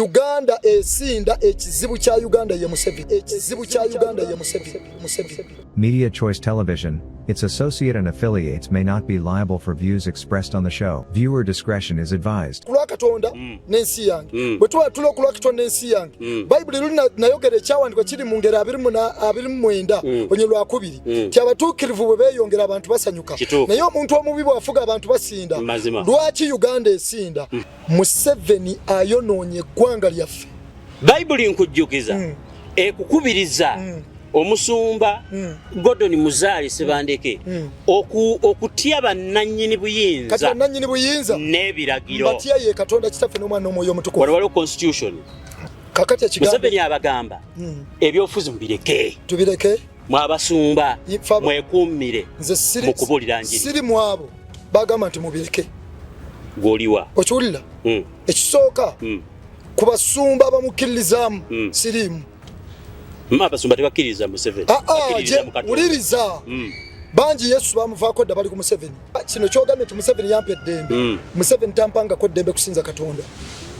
Uganda esinda. Ekizibu kya Uganda ye Museveni. Ekizibu kya Uganda ye Museveni. Museveni. Media Choice Television, its associate and affiliates may not be liable for views expressed on the show. Viewer discretion is advised. Kulwa Katonda n'ensi yange. Bwe tuba tuli okulwa Katonda n'ensi yange, Bayibuli luli nayogera ekyawandiikwa kiri mu ngeri 29 onye lwakubiri ti abatuukirivu bwe beeyongera abantu basanyuka, naye omuntu omubi bw'afuga abantu basinda. Lwaki Uganda esinda? Museveni ayonoonye eggwanga lyaffe. Bayibuli nkujjukiza ekukubiriza omusumba Gordon Muzaali Sebandeke okutya bannannyini Kati buyinza bannannyini buyinza n'ebiragiro. Batya ye Katonda Kitaffe n'Omwana n'Omwoyo Omutukuvu. Wano waliwo constitution. Kakati ekigambo Museveni abagamba ebyobufuzi mubireke. Tubireke. Mwabasumba mwekuumire Nze siri mu kubuulira njiri. Siri mu abo bagamba nti mubireke. Gw'oliwa? Okiwulira? Ekisooka, ku basumba abamukkiririzaamu siriimu. Abasumba tebakkiririza Museveni. Ah, ah, Bakkiririza mu Katonda. Wuliriza, bangi Yesu bamuvaako dda, bali ku Museveni. Kino kyogambye nti Museveni yampa eddembe, Museveni tampangako ddembe kusinza Katonda.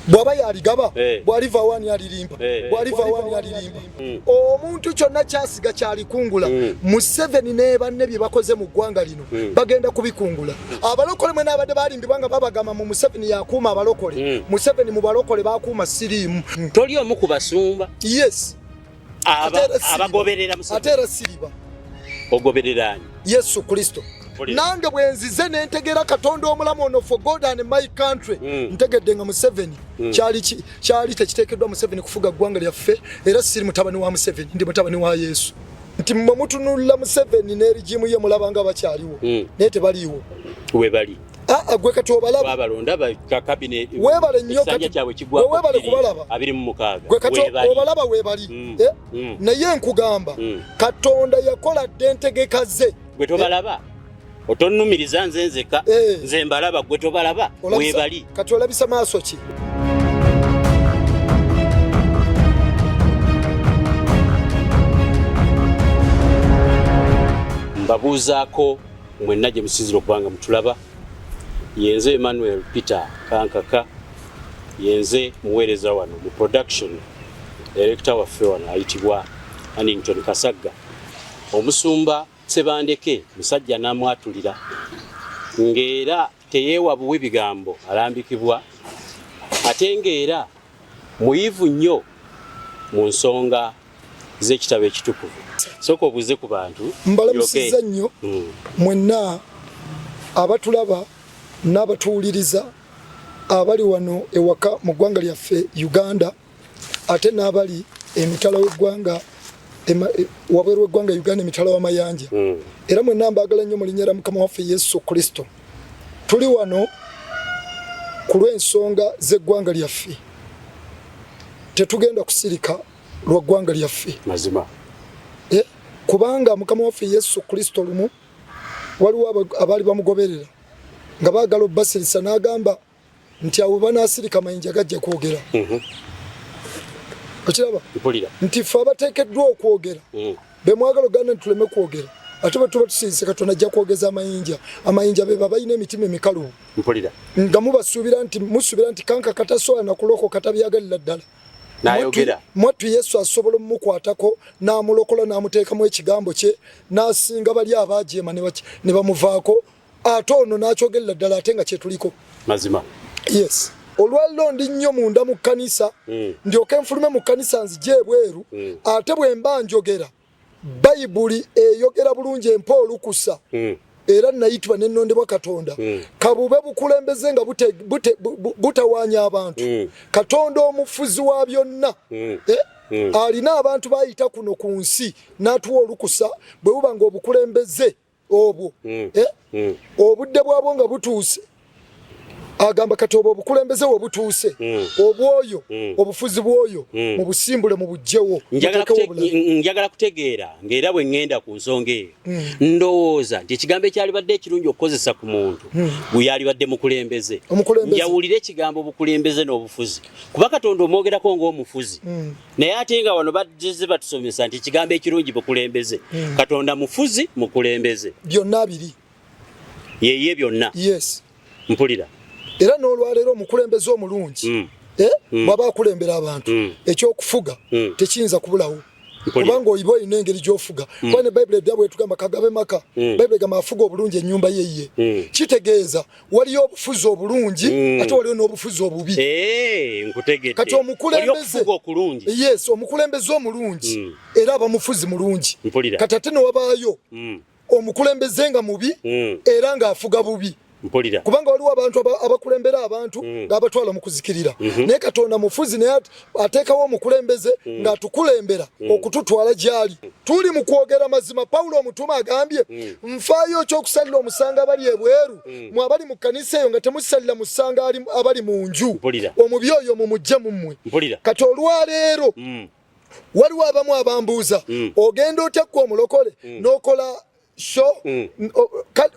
Bw'aba yaligaba, bw'aliva awaani alirimpa, bw'aliva awaani alirimpa. Omuntu kyonna kyasiga kyalikungula. Museveni ne banne bye bakoze mu ggwanga lino bagenda kubikungula. Abalokole mwe n'abadde balimbibwa nga babagamba mu Museveni yakuuma abalokole, Museveni mu balokole bakuuma siriimu. Toli omu ku basumba Yes. Ate era siriba. abagoberera Museveni? Ate era siriba. Ogoberera ani? Yesu Kristo. Mpulira. Nange bwe nzize ne ntegeera Katonda omulamu ono, for God and my country, ntegedde nga Museveni kyali tekiteekeddwa Museveni kufuga ggwanga lyaffe. Era siri mutabani wa Museveni, ndi mutabani wa Yesu. Nti mmwe mutunulira Museveni ne regime ye, mulaba nga bakyaliwo, naye tebaliiwo. Webali. Aa, gwe kati obalaba. Babalonda cabinet. Weebale nnyo. Ekisanja kyabwe kiggwako Gwe weebale bbiri kubalaba. 26. Gwe kati Weebali. obalaba, weebali. Eh? Naye nkugamba, Katonda yakola dda entegeka ze. Gwe tobalaba, otonnumiriza nze nzeka. Nze mbalaba, gwe tobalaba. Weebali. Kati olabisa maaso ki? Mbabuuzaako mwenna gye musinzira okuba nga mutulaba. Yenze Emmanuel Peter Kankaka, yenze muweereza wano mu production. Director waffe wano ayitibwa Annington Kasagga. Omusumba Sebandeke musajja namwatulira ng'era teyeewa buwi bigambo, alambikibwa, ate ng'era muyivu nnyo mu nsonga z'ekitabo ekitukuvu. Sooka obuuze ku bantu. Mbalamusizza nnyo mwenna abatulaba n'abatuwuliriza, abali wano ewaka mu ggwanga lyaffe Uganda, ate n'abali emitala w'eggwanga, wabweru w'eggwanga Uganda, emitala w'amayanja. Era mwenna mbaagala nnyo mu linnya lya Mukama waffe Yesu Kristo. Tuli wano ku lw'ensonga z'eggwanga lyaffe. Tetugenda kusirika lwa ggwanga lyaffe. Mazima. Kubanga Mukama waffe Yesu Kristo lumu waliwo abaali bamugoberera nga baagala obbasirisa, n'agamba nti abo banaasirika mayinja gajja kwogera. Okiraba? Mpulira. Nti ffe abateekeddwa okwogera, be mwagala oganda nti tuleme kwogera, ate bwe tuba tusirise, Katonda ajja kwogeza amayinja. Amayinja be babalina emitima emikalubo. Mpulira. Nga mubasuubira nti musuubira nti kanka katasobola nakulokoka, tabyagalira ddala. N'ayogera. Mwattu Yesu asobola omumukwatako n'amulokola n'amuteekamu ekigambo kye, n'asinga bali abaajeema ne bamuvaako, ate ono n'akyogerera ddala, ate nga kyetuliko. Mazima. Yes, olwaliro ndi nnyo munda mu kkanisa, ndyoke nfulume mu kkanisa nzije ebweru. Ate bwe mba njogera, Bayibuli eyogera bulungi, empa olukusa. Era nayitibwa nenondebwa Katonda. Kabube bukulembeze nga butawaanya abantu, Katonda omufuzi wa byonna, eh? Alina abantu bayita kuno ku nsi n'atuwa olukusa bwe buba nga obukulembeze obwo, eh? Obudde bwabwo nga butuuse, agamba kati obwo obukulembeze we butuuse, obwoyo obufuzi bwoyo mubusimbule, mubugjewo, Njagala muteekewo obulala. Njagala kutegeera ng'era bwe ŋŋenda ku nsonga eyo, ndowooza nti ekigambo ekyalibadde ekirungi okukozesa ku muntu gwe yalibadde mukulembeze. Omukulembeze. Njawulire ekigambo bukulembeze n'obufuzi, kuba Katonda omwogerako ng'omufuzi, naye ate nga wano bageze batusomesa nti ekigambo ekirungi bukulembeze. Katonda mufuzi, mukulembeze? Byonna biri. Yeye byonna. Yes. Mpulira. Era n'olwaleero omukulembeze omulungi Eh? Bwaba akulembera abantu, ekyokufuga tekiyinza kubulawo, kubanga oyiba olina engeri gyofuga. Kuba ne Bayibuli edda bwetugamba kagabe maka, Bayibuli egamba afuga obulungi ennyumba ye ye. Kitegeeza waliyo obufuzi obulungi, ate waliyo n'obufuzi obubi. Eh, nkutegedde. Kati omukulembeze Waliyo okufuga okulungi. Yes, omukulembeze omulungi era aba mufuzi mulungi. Mpulira. Kati ate newabaayo omukulembeze nga mubi era ng'afuga bubi. Mpulira. Kubanga waliwo abantu abakulembera abantu ng'abatwala mu kuzikirira. Naye Katonda mufuzi, naye ateekawo omukulembeze ng'atukulembera okututwala gy'ali. Tuli mu kwogera mazima. Pawulo omutume agambye, nfaayo ekyokusalira omusango abali ebweru, mwe abali mu kkanisa eyo nga temusalira musango abali mu nju. Mpulira. Omubi oyo mumugye mu mmwe. Mpulira. Kati olwaleero waliwo abamu abambuuza, ogenda otya ggwe omulokole n'okola show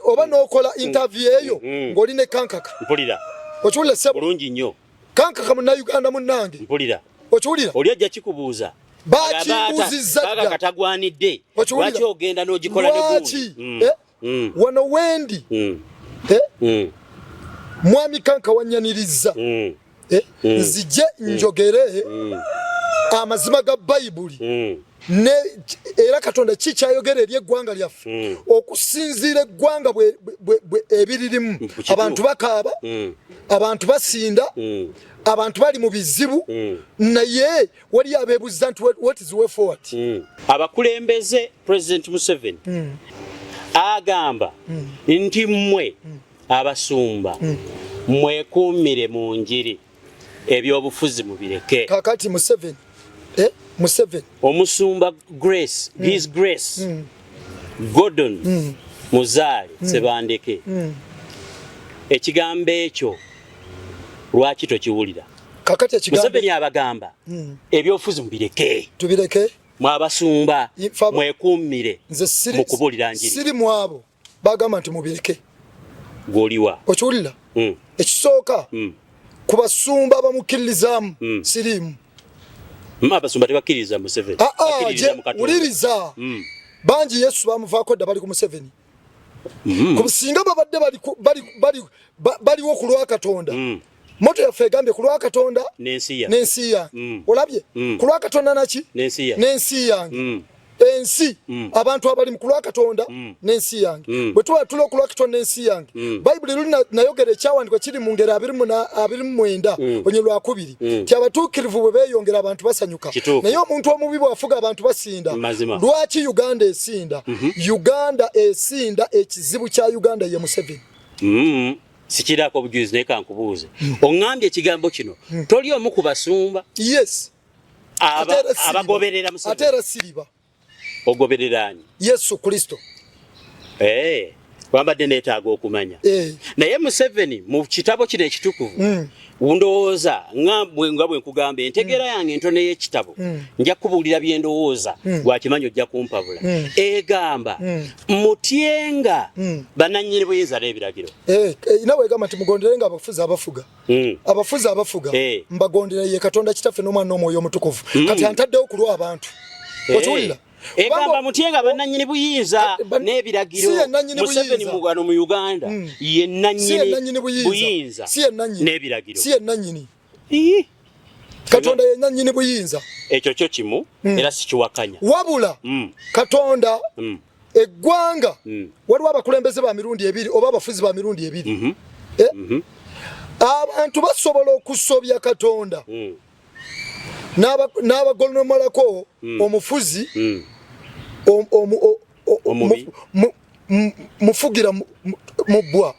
oba n'okola interview eyo ng'oli ne Kankaka? Mpulira. Okiwulira, ssebo? Bulungi nnyo. Kankaka Munnayuganda munnange. Mpulira. Okiwulira? Oli ajja kikubuuza. Bakimbuuzizza Kaga dda. Katagwanidde. Okiwulira? Lwaki ogenda n'ogikola ne Lwaki? gundi? Eh? Wano wendi, eh? Mwami Kanka wanyaniriza, eh? Nzije njogere amazima ga Bayibuli ne era Katonda ki kyayogera eri eggwanga lyaffe okusinziira eggwanga ebiririmu. Kituufu. Abantu bakaaba, abantu basinda, abantu bali mu bizibu, naye waliyo abeebuuza nti what is way forward? Abakulembeze, President Museveni agamba nti mmwe abasumba mwekuumire mu njiri, ebyobufuzi mubireke. Kakati Museveni, eh? Museveni. Omusumba Grace, His Grace Gordon Muzaale Sebandeke, ekigambo ekyo lwaki tokiwulira? Kakati ekigambo Museveni abagamba ebyobufuzi mubireke. Tubireke. Mwabasumba mwekuumire Nze siri mu kubuulira njiri. Siri mu abo bagamba nti mubireke. Gw'oliwa? Okiwulira? Mm. Ekisooka, ku basumba abamukkiririzaamu, siriimu. Abasumba tebakkiririza Museveni. Ah, ah, Bakkiririza mu Katonda. Wuliriza, bangi Yesu bamuvaako dda, bali ku Museveni. Singa babadde baliwo ku lwa Katonda, motto yaffe egambye ku lwa Katonda n'ensi ya n'ensi yange. Olabye? Ku lwa Katonda naki? N'ensi ya N'ensi yange. Ensi, abantu abali ku lwa Katonda n'ensi yange. Bwe tuba tuli okulwa Katonda n'ensi yange, Bayibuli luli nayogera ekyawandikwa kiri mu ngeri 29 onye lwakubiri ti abatuukirivu bwe beeyongera abantu basanyuka, Kituufu. naye omuntu omubi bw'afuga abantu basinda. Mazima. Lwaki Uganda esinda? Uganda esinda, ekizibu kya Uganda ye Museveni. Sikiraako obujulizi, naye kankubuuze, oŋŋambye ekigambo kino, toli omu ku basumba Yes. Ate era siriba. abagoberera Ate Museveni? era siriba. Ogoberera ani? Yesu Kristo. Eh, wambadde neetaaga okumanya. Naye Museveni mu kitabo kino ekitukuvu, ndowooza nga bwe nkugamba entegeera yange entono ey'ekitabo, nja kubuulira bye ndowooza, gwakimanyi ojja kumpabula, egamba mutyenga bannannyini buyinza n'ebiragiro. Eh, eh, nawe egamba nti mugondere nga abafuzi abafuga. Abafuzi abafuga mbagondera ye Katonda Kitaffe n'Omwana n'Omwoyo Omutukuvu. Kati antaddewo ku lw'abantu. Okiwulira? Egamba Kubanga mutyenga bannannyini buyinza n'ebiragiro. Si ye nannyini Museveni buyinza. mu wano mu Uganda ye Si ye nannyini nannyini buyinza. buyinza Si ye nannyini. n'ebiragiro. Si ye nannyini. Ii. Katonda ye nannyini buyinza. Ekyo kyo kimu, era sikiwakanya. Wabula Katonda, eggwanga, waliwo abakulembeze ba mirundi ebiri oba abafuzi ba mirundi ebiri. Eh? Abantu basobola okusobya Katonda n'abagolomolako omufuzi Omubi. mufugira mu bbwa.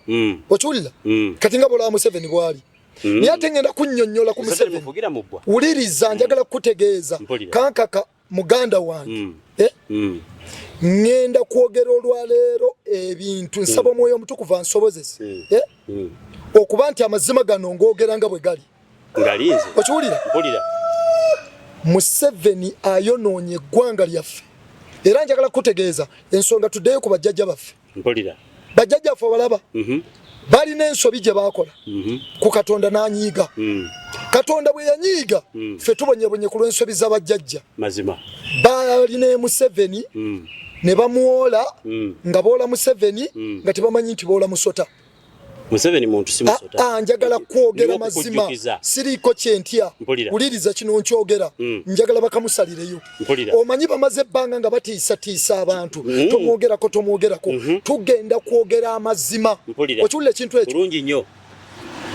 Okiwulira? Kati nga bolaba Museveni bwali, naye ate ngenda kunnyonnyola ku Museveni Museveni. Mufugira mu bbwa. Wuliriza, njagala kukutegeeza. Mpulira. Kankaka muganda wange, Eh? Ŋŋenda kwogera olwaleero ebintu, nsaba Omwoyo Omutukuvu ansobozese, eh? Okuba nti amazima gano ng'ogera nga bwe gali. Ngalinze. Okiwulira? Mpulira. Museveni ayonoonye eggwanga lyaffe, era njagala kukutegeeza ensonga. Tuddeyo ku bajjajja baffe. Mpulira. Bajjajjaffe obalaba, balina ensobi gye baakola ku Katonda n'anyiiga. Katonda bwe yanyiiga, ffe tubonyebonye ku lw'ensobi z'abajjajja. Mazima. Balina Museveni ne bamwola, nga boola Museveni nga tebamanyi nti boola musota. Museveni muntu si musota. Ah, ah, njagala kwogera mazima siriiko kyentya wuliriza kino nkyogera mm. Njagala bakamusalireyo omanyi bamaze ebbanga nga batiisatiisa abantu mm. Tomwogerako tomwogerako mm -hmm. Tugenda kwogera amazima okiwulira ekintu ekyo bulungi nnyo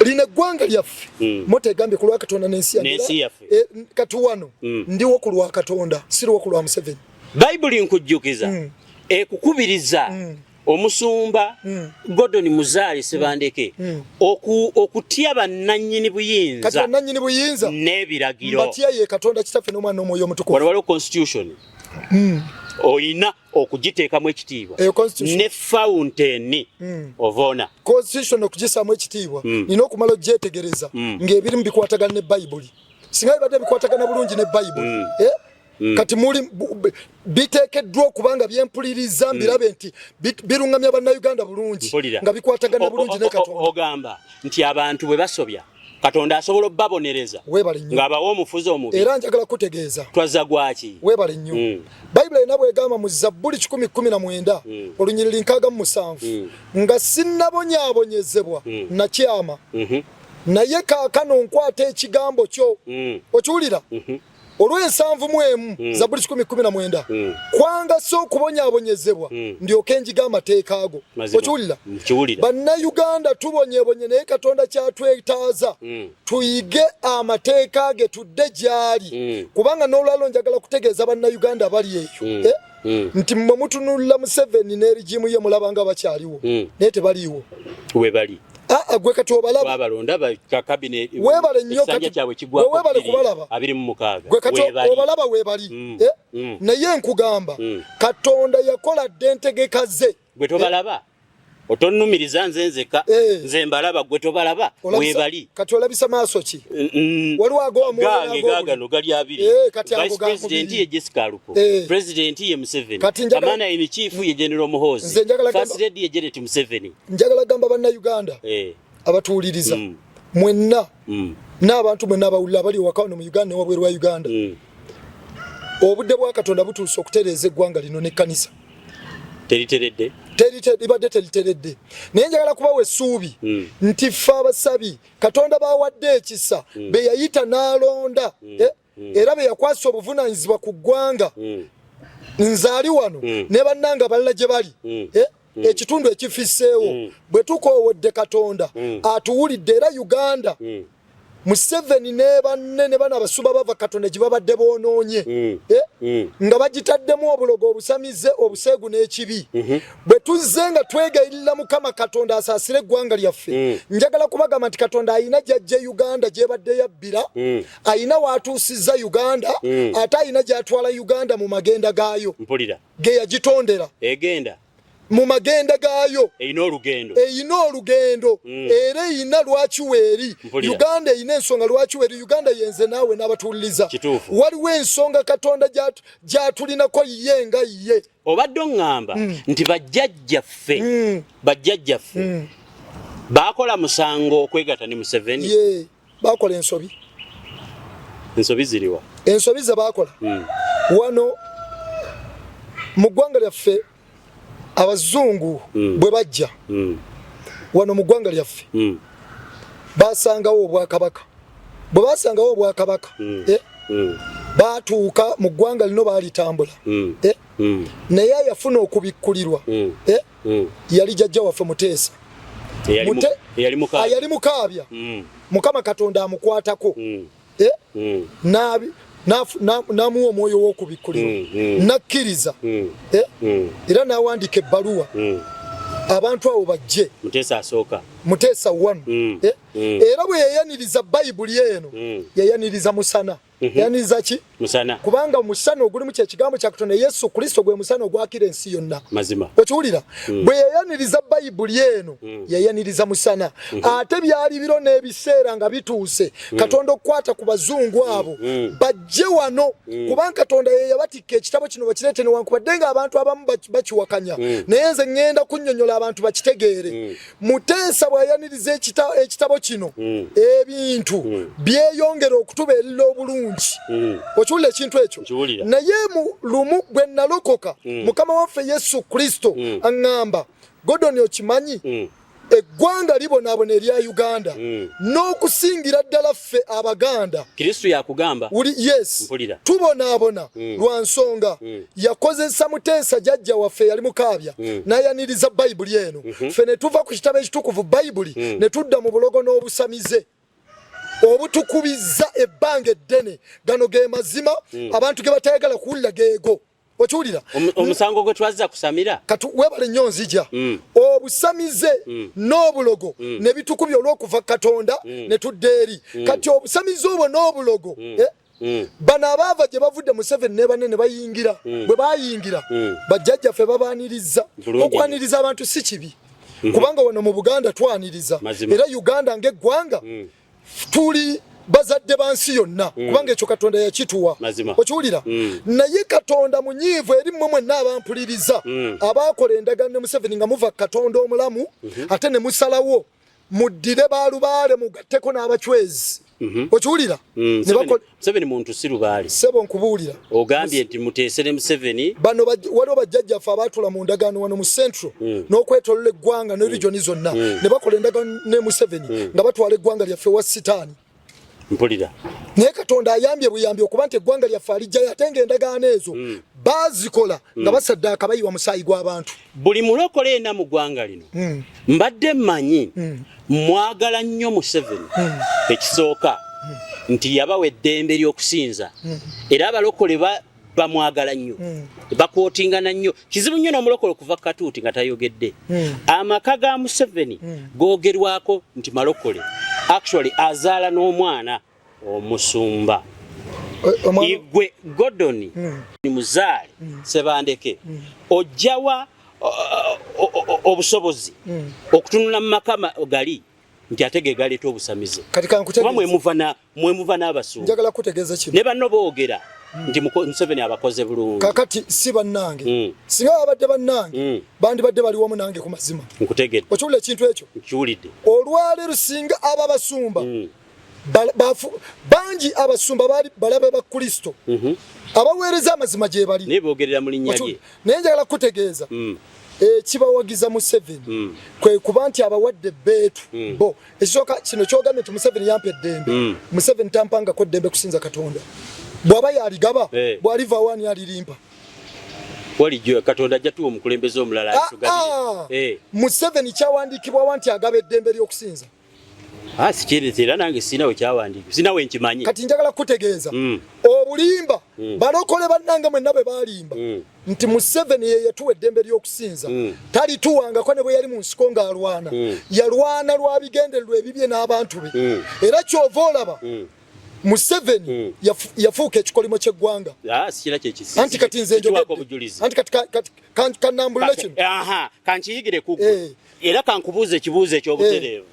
lino eggwanga lyaffe mm. Moto egambye ku lwa Katonda n'ensi yaffe e, kati wano mm. Ndiwo ku lwa Katonda siriwo ku lwa Museveni. Bayibuli nkujjukiza mm. Ekukubiriza mm. Omusumba mm. Gordon Muzaale Ssebandeke mm. Okutya bannannyini buyinza kati bannannyini buyinza n'ebiragiro batya ye Katonda kitaffe n'omwana n'omwoyo omutukuvu. Wano waliwo constitution mm. Oyina okugiteekamu ekitiibwa ne fountain mm. of honor. Constitution okugisaamu ekitiibwa mm. Nina okumala ogyetegereza mm. Ng'ebirimu bikwatagana ne Bayibuli singa bibadde bikwatagana bulungi ne Bayibuli mm. Eh? Mm. Kati muli biteekeddwa okuba nga byempuliriza mbirabe nti birungamya bannayuganda bulungi nga bikwatagana bulungi ne Katonda. Ogamba nti abantu bwe basobya Katonda asobola obbabonereza ng'abawa omufuzi omubi. Era njagala kutegeeza twazza gwaki weebale nnyo mm. Bayibuli erina bwegamba mu Zabbuli 119 mm. Olunyiriri 67 mm. Nga sinnabonyaabonyezebwa mm. Nakyama mm -hmm. Naye kaakano nkwata ekigambo kyo mm. Okiwulira mm -hmm. Olw'ensanvu mu emu mm. Zabbuli 119 mm. Kwangasa okubonyaabonyezebwa mm. Ndyoke njiga amateeka ago. Okiwulira bannayuganda tubonyebonye naye Katonda kyatwetaaza mm. Tuyige amateeka ge tudde gy'ali mm. Kubanga n'olwalo njagala kutegeeza bannayuganda bali eyo mm. Eh? Mm. Nti mmwe mutunulira Museveni n'erigimu ye mulaba nga bakyaliwo mm. Naye tebaliiwo webali aa gwe kati obalaba babalonda ba cabinet webale nnyo kati webale kubalaba 26 gwe kati obalaba webali mm. Eh? Mm. Naye nkugamba mm. Katonda yakola dde entegeka ze gwe tobalaba eh? Otonnumiriza nze nzeka eh. Nze mbalaba gwe tobalaba webali kati olabisa maaso ki mm. Waliwo agogange gagano gali abiri eh, kati vice president ye Jessica Alupo eh. President ye Museveni commander in chief ye General Muhoozi first lady ye Janet Museveni. Njagala gamba bannayuganda eh. Abatuwuliriza mm. Mwenna mm. N'abantu mwenna abawulira abali ewaka wano mu Uganda newabweru wa Uganda mm. Obudde bwa Katonda butuuse okutereeza eggwanga lino n'ekkanisa teriteredde libadde teriteredde naye njagala kubawa essuubi mm. Nti ffe abasabi Katonda bawadde ekisa mm. Be yayita n'alonda mm. Eh? Mm. Era be yakwasa obuvunaanyizibwa ku ggwanga mm. Nze ali wano mm. Ne bannanga abalala gye bali mm. Eh? Mm. Ekitundu ekifisseewo mm. Bwe tukoowodde Katonda mm. Atuwulidde era Uganda mm. Museveni ne banne ne bano abasumba bava Katonda gye babadde boonoonye mm. Eh? Mm. Nga bagitaddemu obulogo obusamize obuseegu n'ekibi mm -hmm. Bwe tuzze nga twegayirira Mukama Katonda asaasire eggwanga lyaffe mm. Njagala kubagamba nti Katonda alina gy'ajja Uganda gy'ebadde yabbira mm. Alina w'atuusizza Uganda mm. Ate alina gy'atwala Uganda mu magenda gaayo ge yagitondera egenda mu magenda gaayo erina olugendo erina olugendo mm. Era erina lwaki weeri Uganda erina ensonga lwaki weeri Uganda yenze naawe n'abatuwuliriza waliwo ensonga Katonda gy'atulinako ye nga ye obadde oŋŋamba mm. Nti bajjajjaffe mm. Bajjajjaffe mm. Baakola musango okwegatta ne Museveni ye bakola ensobi ensobi ziriwa ensobi ze bakola mm. Wano mu ggwanga lyaffe abazungu mm. Bwe bajja mm. Wano mu ggwanga lyaffe mm. Basangawo obwakabaka bwe basangawo obwakabaka mm. Eh? Mm. Batuuka mu ggwanga lino baalitambula mm. Eh? Mm. Naye ayafuna okubikkulirwa mm. Eh? Mm. Yali jjajja waffe Muteesa ayali mukaabya mm. Mukama Katonda amukwatako mm. Eh? Mm. Namuwa omwoyo w'okubikkulirwa mm. Mm. Nakkiriza mm. Eh? Mm. Era n'awandiika ebbaluwa mm. Abantu abo bajje Muteesa asooka Muteesa 1 mm. Eh? Mm. Era bwe yayaniriza Bayibuli eno mm. Yayaniriza musana mm -hmm. Yayaniriza ki musana kubanga omusana ogulimu kyekigambo kya Katonda Yesu Kristo gwe musana ogwakira ensi yonna mazima okiwulira mm. Bwe yayaniriza Bayibuli eno mm. Yayaniriza musana mm -hmm. Ate byali biro n'ebiseera nga bituuse mm. Katonda okukwata ku bazungu abo mm. Bajje wano mm. Kubanga Katonda ye yabatikka ekitabo kino bakireete newankubadde nga abantu abamu bakiwakanya mm. Naye nze ŋŋenda kunnyonnyola abantu bakitegeere mm. Muteesa bw'ayaniriza ekitabo kino mm. Ebintu mm. Byeyongera okutubeerera obulungi mm. Okiwulira ekintu ekyo naye mu lumu bwe nalokoka mm. Mukama waffe Yesu Kristo mm. Aŋŋamba Gordon okimanyi mm. Eggwanga libonaabona erya Uganda n'okusingira ddala ffe Abaganda. Kristo yakugamba. Uli, yes. Mpulira. Tubonaabona lwa nsonga yakozesa Muteesa jjajja waffe yali mukaabya n'ayaniriza Bayibuli eno. Ffe ne tuva ku kitabo ekitukuvu Bayibuli ne tudda mu bulogo n'obusamize obutukubizza ebbanga eddene. Gano ge mazima abantu ge batayagala kuwulira geego. Okiwulira? Omusango gwe twazza kusamira. Kati webale nnyo nzija. Obusamize n'obulogo ne bitukubya olw'okuva Katonda ne tudda eri. Kati obusamize obwo n'obulogo bano abaava gye bavudde Museveni ne banne ne bayingira. Bwe bayingira bajjajjaffe babaaniriza. Okwaniriza abantu si kibi. Kubanga wano mu Buganda twaniriza. Era Uganda ng'eggwanga tuli bazadde ba nsi yonna kubanga ekyo Katonda yakituwa. Okiwulira? Naye Katonda munyiivu eri mmwe mwenna abampuliriza abaakola endagaano ne Museveni nga muva Katonda omulamu ate ne musalawo muddire balubaale mugatteko n'abacwezi. Okiwulira? Museveni muntu si lubaale. Ssebo nkubuulira. Ogambye nti muteese ne Museveni. Bano waliwo bajjajjaffe abaatula mu ndagaano wano mu Central n'okwetolola eggwanga ne regioni zonna ne bakola endagaano ne Museveni nga batwala eggwanga lyaffe wa Sitaani. Mpulira. Naye Katonda ayambye buyambi okuba nti eggwanga lyaffe alijjayo ate ng'endagaano ezo baazikola nga basaddaaka bayiwa musaayi gw'abantu. Buli mulokole ena mu ggwanga lino mbadde mmanyi mwagala nnyo Museveni. Ekisooka nti yabawa eddembe ly'okusinza era abalokole bamwagala nnyo, bakwotingana nnyo. Kizibu nnyo n'omulokole okuva ku katuuti nga tayogedde. Amaka ga Museveni googerwako nti malokole, actually azaala n'omwana omusumba. Igwe Gordon muzaale Sebandeke, ojjawa obusobozi okutunula mu maka gali nti ate ge galeeta obusamize? Kuba mwemuva n'abasumba. Njagala kutegeeza kino. Ne banno boogera nti Museveni abakoze bulungi. Kakati si bannange. Singa babadde bannange bandibadde bali wamu nange ku mazima. Nkutegedde. Okiwulira ekintu ekyo? Nkiwulidde. Olwaleero singa aba basumba bangi abasumba bali balabe ba Kristo abaweereza amazima gye bali. Naye boogerera mu linnya lye. Naye njagala kutegeeza ekibawagiza Museveni kwe kuba nti abawadde ebbeetu bo. Ekisooka kino kyogambye nti Museveni yampa eddembe. Museveni tampangako eddembe kusinza Katonda. Bw'aba yaligaba, bw'alivaawo ani alirimpa? Walijjo Katonda ajja tuwa omukulembeze omulala atugabire. Museveni kyawandiikibwawa nti agaba eddembe ly'okusinza? Sikirete era nange sina we kyawandiikibwa, sina we nkimanyi. Kati njagala kukutegeeza obulimba balokole bannange mwenna bwe balimba nti Museveni ye yatuwa eddembe ly'okusinza. Talituwangako ne bwe yali mu nsiko ng'alwana. Yalwana lwa bigendererwa ebibye n'abantu be. Era ky'ova olaba Museveni yafuuka ekikolimo ky'eggwanga. Anti kati nze njogedde. Anti kati kannambulule kino. Kankiyigire ku ggwe. Era kankubuuze ekibuuzo eky'obutereevu.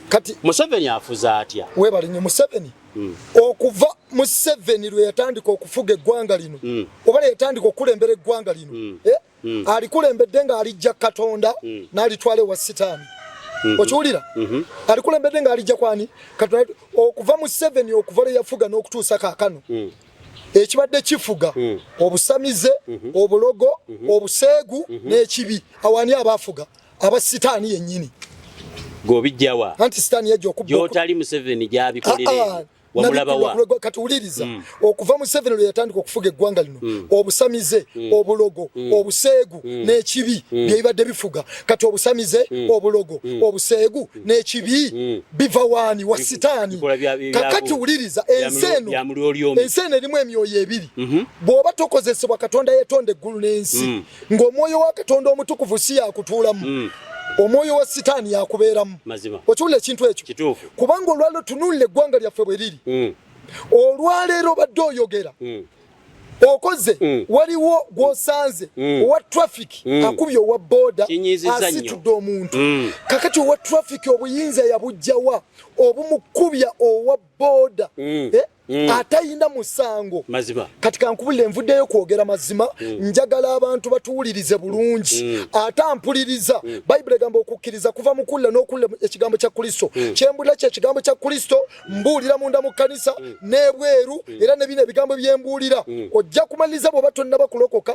Kati Museveni afuza atya? Weebale nnyo. Museveni okuva Museveni lwe yatandika okufuga eggwanga lino oba lwe yatandika okukulembera eggwanga lino alikulembedde ng'alijja Katonda n'alitwala ewa Sitaani. Okiwulira? Alikulembedde ng'alijja kwani? Katonda. Okuva Museveni okuva lwe yafuga n'okutuusa kaakano ekibadde kifuga obusamize, obulogo, obuseegu n'ekibi. Awani abaafuga? Aba Sitaani yennyini. Gobijjawa? Anti Sitaani yajja okubba. Gy'otali Museveni gy'abikolera. Wamulabawa? Kati wuliriza. Okuva Museveni lwe yatandika okufuga eggwanga lino obusamize, obulogo, obuseegu n'ekibi bye bibadde bifuga. Kati obusamize, obulogo, obuseegu n'ekibi biva waani? Wa Sitaani. Kakati wuliriza, ensi eno erimu emyoyo ebiri. Bw'oba tokozesebwa Katonda yetonda eggulu n'ensi ng'omwoyo wa Katonda omutukuvu si yakutuulamu, omwoyo wa Sitaani yakubeeramu. Okiwulira ekintu ekyo? Kubanga olwaleero tunuulira eggwanga lyaffe bwe liri. Olwaleero obadde oyogera okoze waliwo gw'osanze owa traffic akubye owa boda asitudde omuntu. Kakati owa traffic obuyinza yabujjawa obumukubya owa boda atayina musango? Kati kankubulire, nvuddeyo kwogera mazima. Njagala abantu batuwulirize bulungi. Ate ampuliriza, Bayibuli egamba okukkiriza kuva mu kuwulira n'okuwulira ekigambo kya Kristo. Kyembulira kye kigambo kya Kristo. Mbuulira munda mu kkanisa n'ebweru, era ne bino ebigambo byembuulira ojja kumaliriza bw'oba tonnaba kulokoka.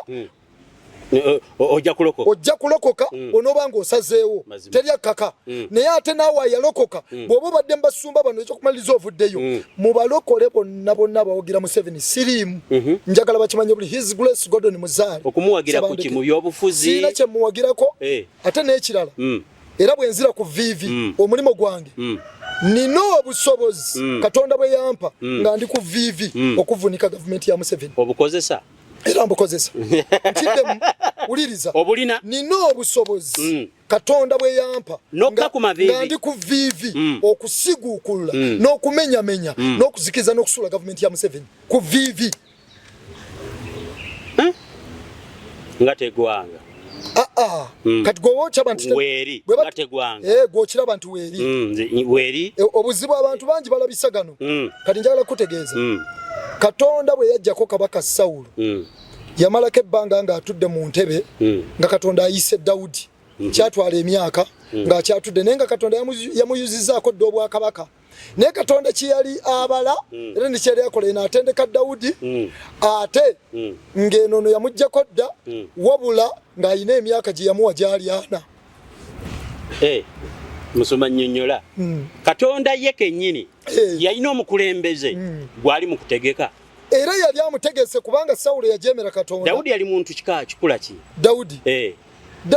Ojja kulokoka, ojja kulokoka. Onooba ng'osazeewo, teri akkaka. Naye ate naawe ayalokoka, bw'oba obadde mubasumba bano, ekyokumaliriza ovuddeyo, mubalokole bonna bonna bawagira Museveni siriimu. Njagala bakimanye buli His Grace Gordon Muzaale. Okumuwagira kuki? Mu byobufuzi? Siina kyemuwagirako. Ate n'ekirala, era bwe nzira ku viivi, omulimu gwange, nina obusobozi Katonda bwe yampa nga ndi ku viivi okuvunika gavumenti ya Museveni. Obukozesa? Era mbukozesa. Nkiddemu, wuliriza. Obulina? Nina obusobozi Katonda bwe yampa Nokka ku maviivi. nga ndi ku viivi okusiguukulula n'okumenyamenya n'okuzikiza n'okusuula gavumenti ya Museveni ku viivi. Nga tegwanga. Ah, ah. Kati gwe wokyaba nti weeri nga tegwanga. Eh, gwe okiraba nti weeri. Weeri. Eh, obuzibu abantu bangi balabisa gano. Kati njagala kutegeeza, Katonda bwe yajjako kabaka Sawulo, yamalako ebbanga ng'atudde mu ntebe nga Katonda ayise Dawudi. Kyatwala emyaka ng'akyatudde, naye nga Katonda yamuyuzizaako dda obwakabaka. Naye Katonda kyeyali abala era nekyeyali akola, eno atendeka Dawudi, ate ng'enono yamugjako dda, wabula ng'alina emyaka gye yamuwa gyali ana. Eh, musoma nnyonnyola. Katonda ye kennyini yalina omukulembeze gwali mu kutegeka. Era yali amutegese, kubanga Sawulo yajemera Katonda. Dawudi yali muntu kika kikula ki? Dawudi? Eh.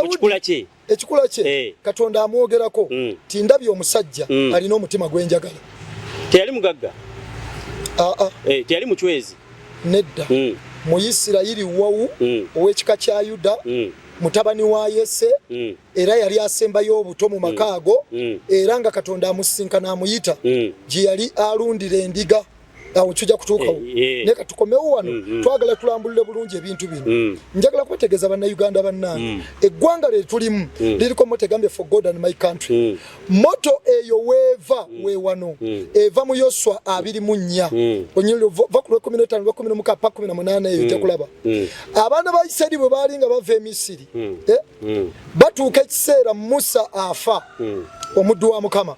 Mu kikula kye? Ekikula kye, Katonda amwogerako ti ndabye omusajja alina omutima gwenjagala. Teyali mugagga? Aa. Eh, teyali mucwezi? Nedda. Mu Isirayiri wawu, ow'ekika kya Yuda, mutabani wa Yese, era yali asembayo obuto mu maka ago. Era nga Katonda amusisinkana, amuyita gye yali alundira endiga. Awo kijja kutuukawo. Naye katukomewo wano. Twagala tulambulule bulungi ebintu bino. Njagala kubategeeza, Bannayuganda bannange, eggwanga lye tulimu liriko motto egambye, "For God and my country." Motto eyo weeva weewano, eva mu Yoswa 24, onyuli va ku lwekumi n'etaano, lwekumi n'omukaaga pa 18. Eyo ojja kulaba abaana ba Isirayiri bwe baali nga bava e Misiri, eh, batuuka ekiseera Musa afa, omuddu wa Mukama.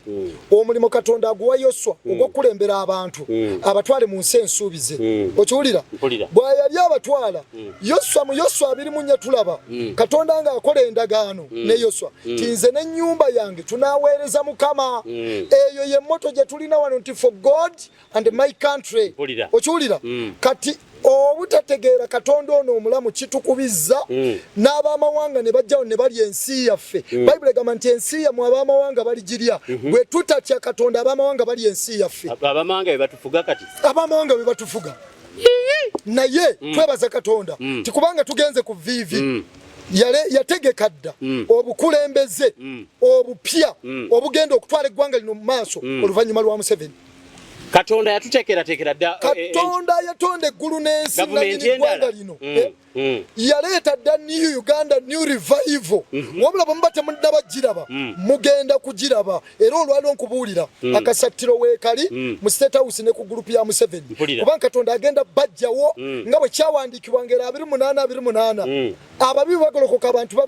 Omulimu Katonda aguwa Yoswa ogw'okukulembera abantu abatwale mu nsi ensuubize. Okiwulira? Mpulira. Bwe yali abatwala Yoswa, mu Yoswa 24 tulaba Katonda ng'akola endagaano ne Yoswa ti nze n'ennyumba yange tunaaweereza Mukama. Eyo ye motto gye tulina wano nti, "For God and my country." Mpulira. Okiwulira? Kati obutategeera Katonda ono omulamu kitukubizza n'abamawanga ne bajjawo ne balya ensi yaffe. Bayibuli egamba nti ensi yammwe abamawanga baligirya. Bwe tutatya Katonda, abamawanga balya ensi yaffe. Abamawanga be batufuga kati. Abamawanga be batufuga, naye twebaza Katonda ti kubanga tugenze ku viivi, yale yategeka dda obukulembeze obupya obugenda okutwala eggwanga lino mu maaso oluvannyuma lwa Museveni. Katonda yatuteekerateekera dda Katonda yatonda eggulu n'ensi, gavumenti nanyini ggwanga endala. lino. Eh, yaleeta dda New Uganda, new revival. Wabula bwe muba temunnaba giraba, mugenda kugiraba. Era olwaliwo nkubuulira, akasattiro weekali mu State House ne ku gurupu ya Museveni. Mpulira. Kubanga Katonda agenda bajjawo nga bwe kyawandiikibwa ngeri 28 28, ababi bagolokoka abantu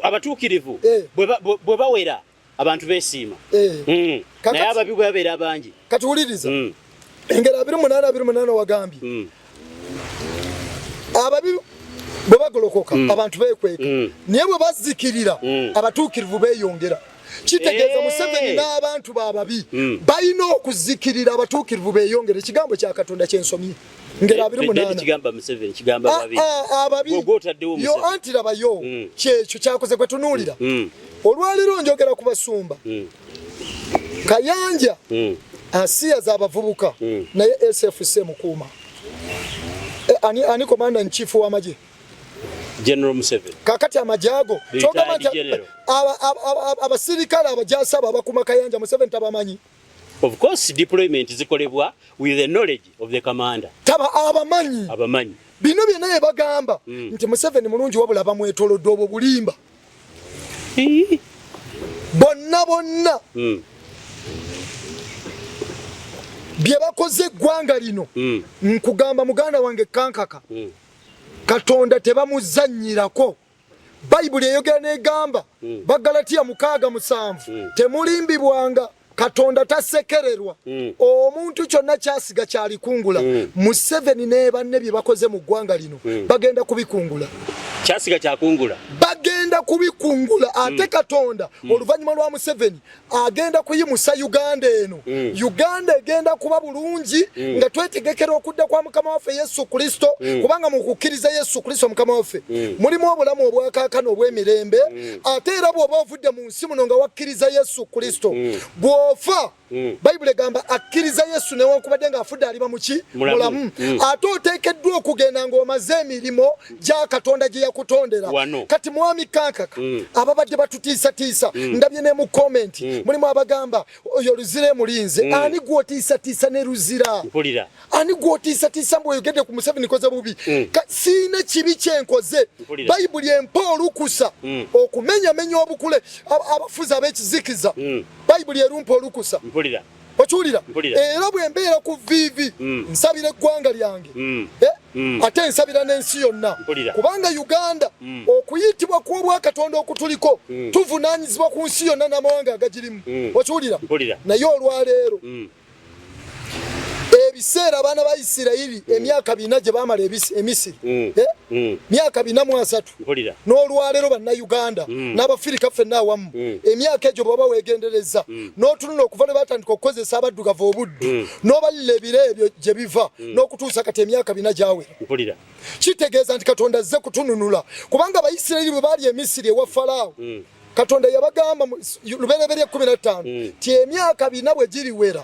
Abatuukirivu Eh. bwe bawera, abantu beesiima. Eh. Naye ababi bwe babeera bangi. Kati wuliriza, engeri 28 28 wagambye, ababi bwe bagolokoka abantu beekweka, naye bwe bazikirira abatuukirivu beeyongera. Kitegeeza Eh. Museveni n'abantu bababi balina okuzikirira, abatuukirivu beeyongera. Ekigambo kya Katonda kyensomye ngeri 28. Kigamba Museveni, kigamba Ah, babi. ah, ababi. Gwe otaddewo Yo. Museveni. Anti labayo, kyekyo kyakoze gwe tunuulira. Olwaleero njogera ku basumba. Kayanja asiyaza abavubuka, naye SFC mukuuma. Eh, ani commander in chief w'amagye? General Museveni. Kakati amagye ago, The kyogamba nti retired general. abasirikale abajaasi abo abakuma Kayanja, Museveni tabamanyi? Of course, deployment zikolebwa with the knowledge of the commander. Taba abamanyi? Abamanyi. Bino byonna bye bagamba nti Museveni mulungi wabula bamwetolodde, obwo bulimba. Ii. Bonna bonna bye bakoze eggwanga lino, nkugamba muganda wange kankaka, Katonda tebamuzannyirako. Bayibuli eyogera n'egamba, Bagalatiya 6:7, temulimbibwanga. Katonda tasekererwa. Omuntu kyonna kyasiga kyalikungula. Museveni ne banne bye bakoze mu ggwanga lino bagenda kubikungula. Kyasiga kyakungula, bagenda kubikungula. Ate Katonda oluvannyuma lwa Museveni agenda kuyimusa Uganda eno. Uganda egenda kuba bulungi nga twetegekera okudda kwa Mukama waffe Yesu Kristo, kubanga mu kukkiriza Yesu Kristo Mukama waffe mulimu obulamu obwakaakano obw'emirembe. Ate era bw'oba ovudde mu nsi muno nga wakkiriza Yesu Kristo, bw'ofa, Bayibuli egamba akkiriza Yesu newankubadde ng'afudde aliba muki? Mulamu. Ate oteekeddwa okugenda ng'omaze emirimu gya Katonda gye yakutondera. Kati mwami Kankaka, ababadde batutiisatiisa, ndabye ne mu comment mulimu abagamba oyo Luzira emulinze. Ani gwotiisatiisa ne Luzira? Ani gwotiisatiisa mbu oyogedde ku Museveni koze bubi? Siina kibi kyenkoze. Bayibuli empa olukusa okumenyamenya obukule abafuzi ab'ekizikiza. Bayibuli erumpa olukusa. Okiwulira? Era bwe mbeera ku viivi nsabira eggwanga lyange, ate nsabira n'ensi yonna, kubanga Uganda okuyitibwa kw'obwakatonda okutuliko tuvunaanyizibwa ku nsi yonna n'amawanga agagirimu. Okiwulira? Naye olwaleero ebiseera abaana ba Isirayiri emyaka 4 gye baamala Emisiri, myaka 430, n'olwaleero Bannayuganda n'Abafirika ffenna awamu, emyaka egyo bw'oba weegendereza n'otunula okuva lwe batandika okukozesa abaddugavu obuddu n'obalira ebiro ebyo gye biva n'okutuusa kati emyaka 4 gyawera, kitegeeza nti Katonda azze kutununula, kubanga Abayisirayiri bwe baali Emisiri ewa Falaawo, Katonda yabagamba mu Lubereberye 15 ti emyaka 4 bwe giriwera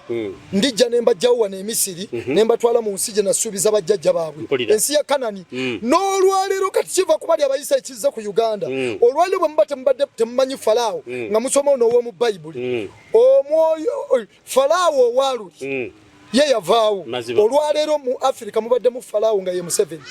ndijja ne mbajjawo wano e Misiri ne mbatwala mu nsi gye nasuubiza bajjajja baabwe, ensi ya Kanani. N'olwaleero kati kiva ku bali abayisa ekizze ku Uganda. Olwaleero bwe muba temubadde temumanyi Falaawo nga musoma ono ow'omu Bayibuli, omwoyo Falaawo owaluli ye yavaawo. Olwaleero mu Afirika mubaddemu Falaawo nga ye Museveni,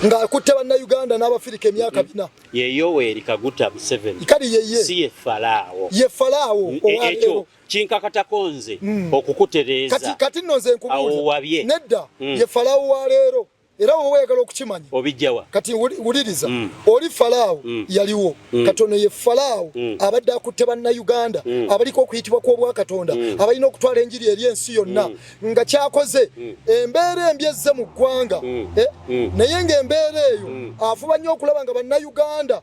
ng'akutte Bannayuganda n'Abafirika emyaka 4. Ye Yoweri Kaguta Museveni. Kali yeye. Si ye Falaawo. Ye Falaawo ekyo kinkakatako nze okukutereeza. Kati nno nze nkubuuza. Nedda, ye Falaawo wa leero. Era wowe oyagala okukimanya obijjawa? Kati wuliriza, oli Falaawo yaliwo, katono ye Falaawo abadde akutte Bannayuganda abaliko okuyitibwa kw'Obwakatonda, abalina okutwala enjiri eri ensi yonna, nga kyakoze embeera embi ezze mu ggwanga, naye ng'embeera eyo afuba nnyo okulaba nga Bannayuganda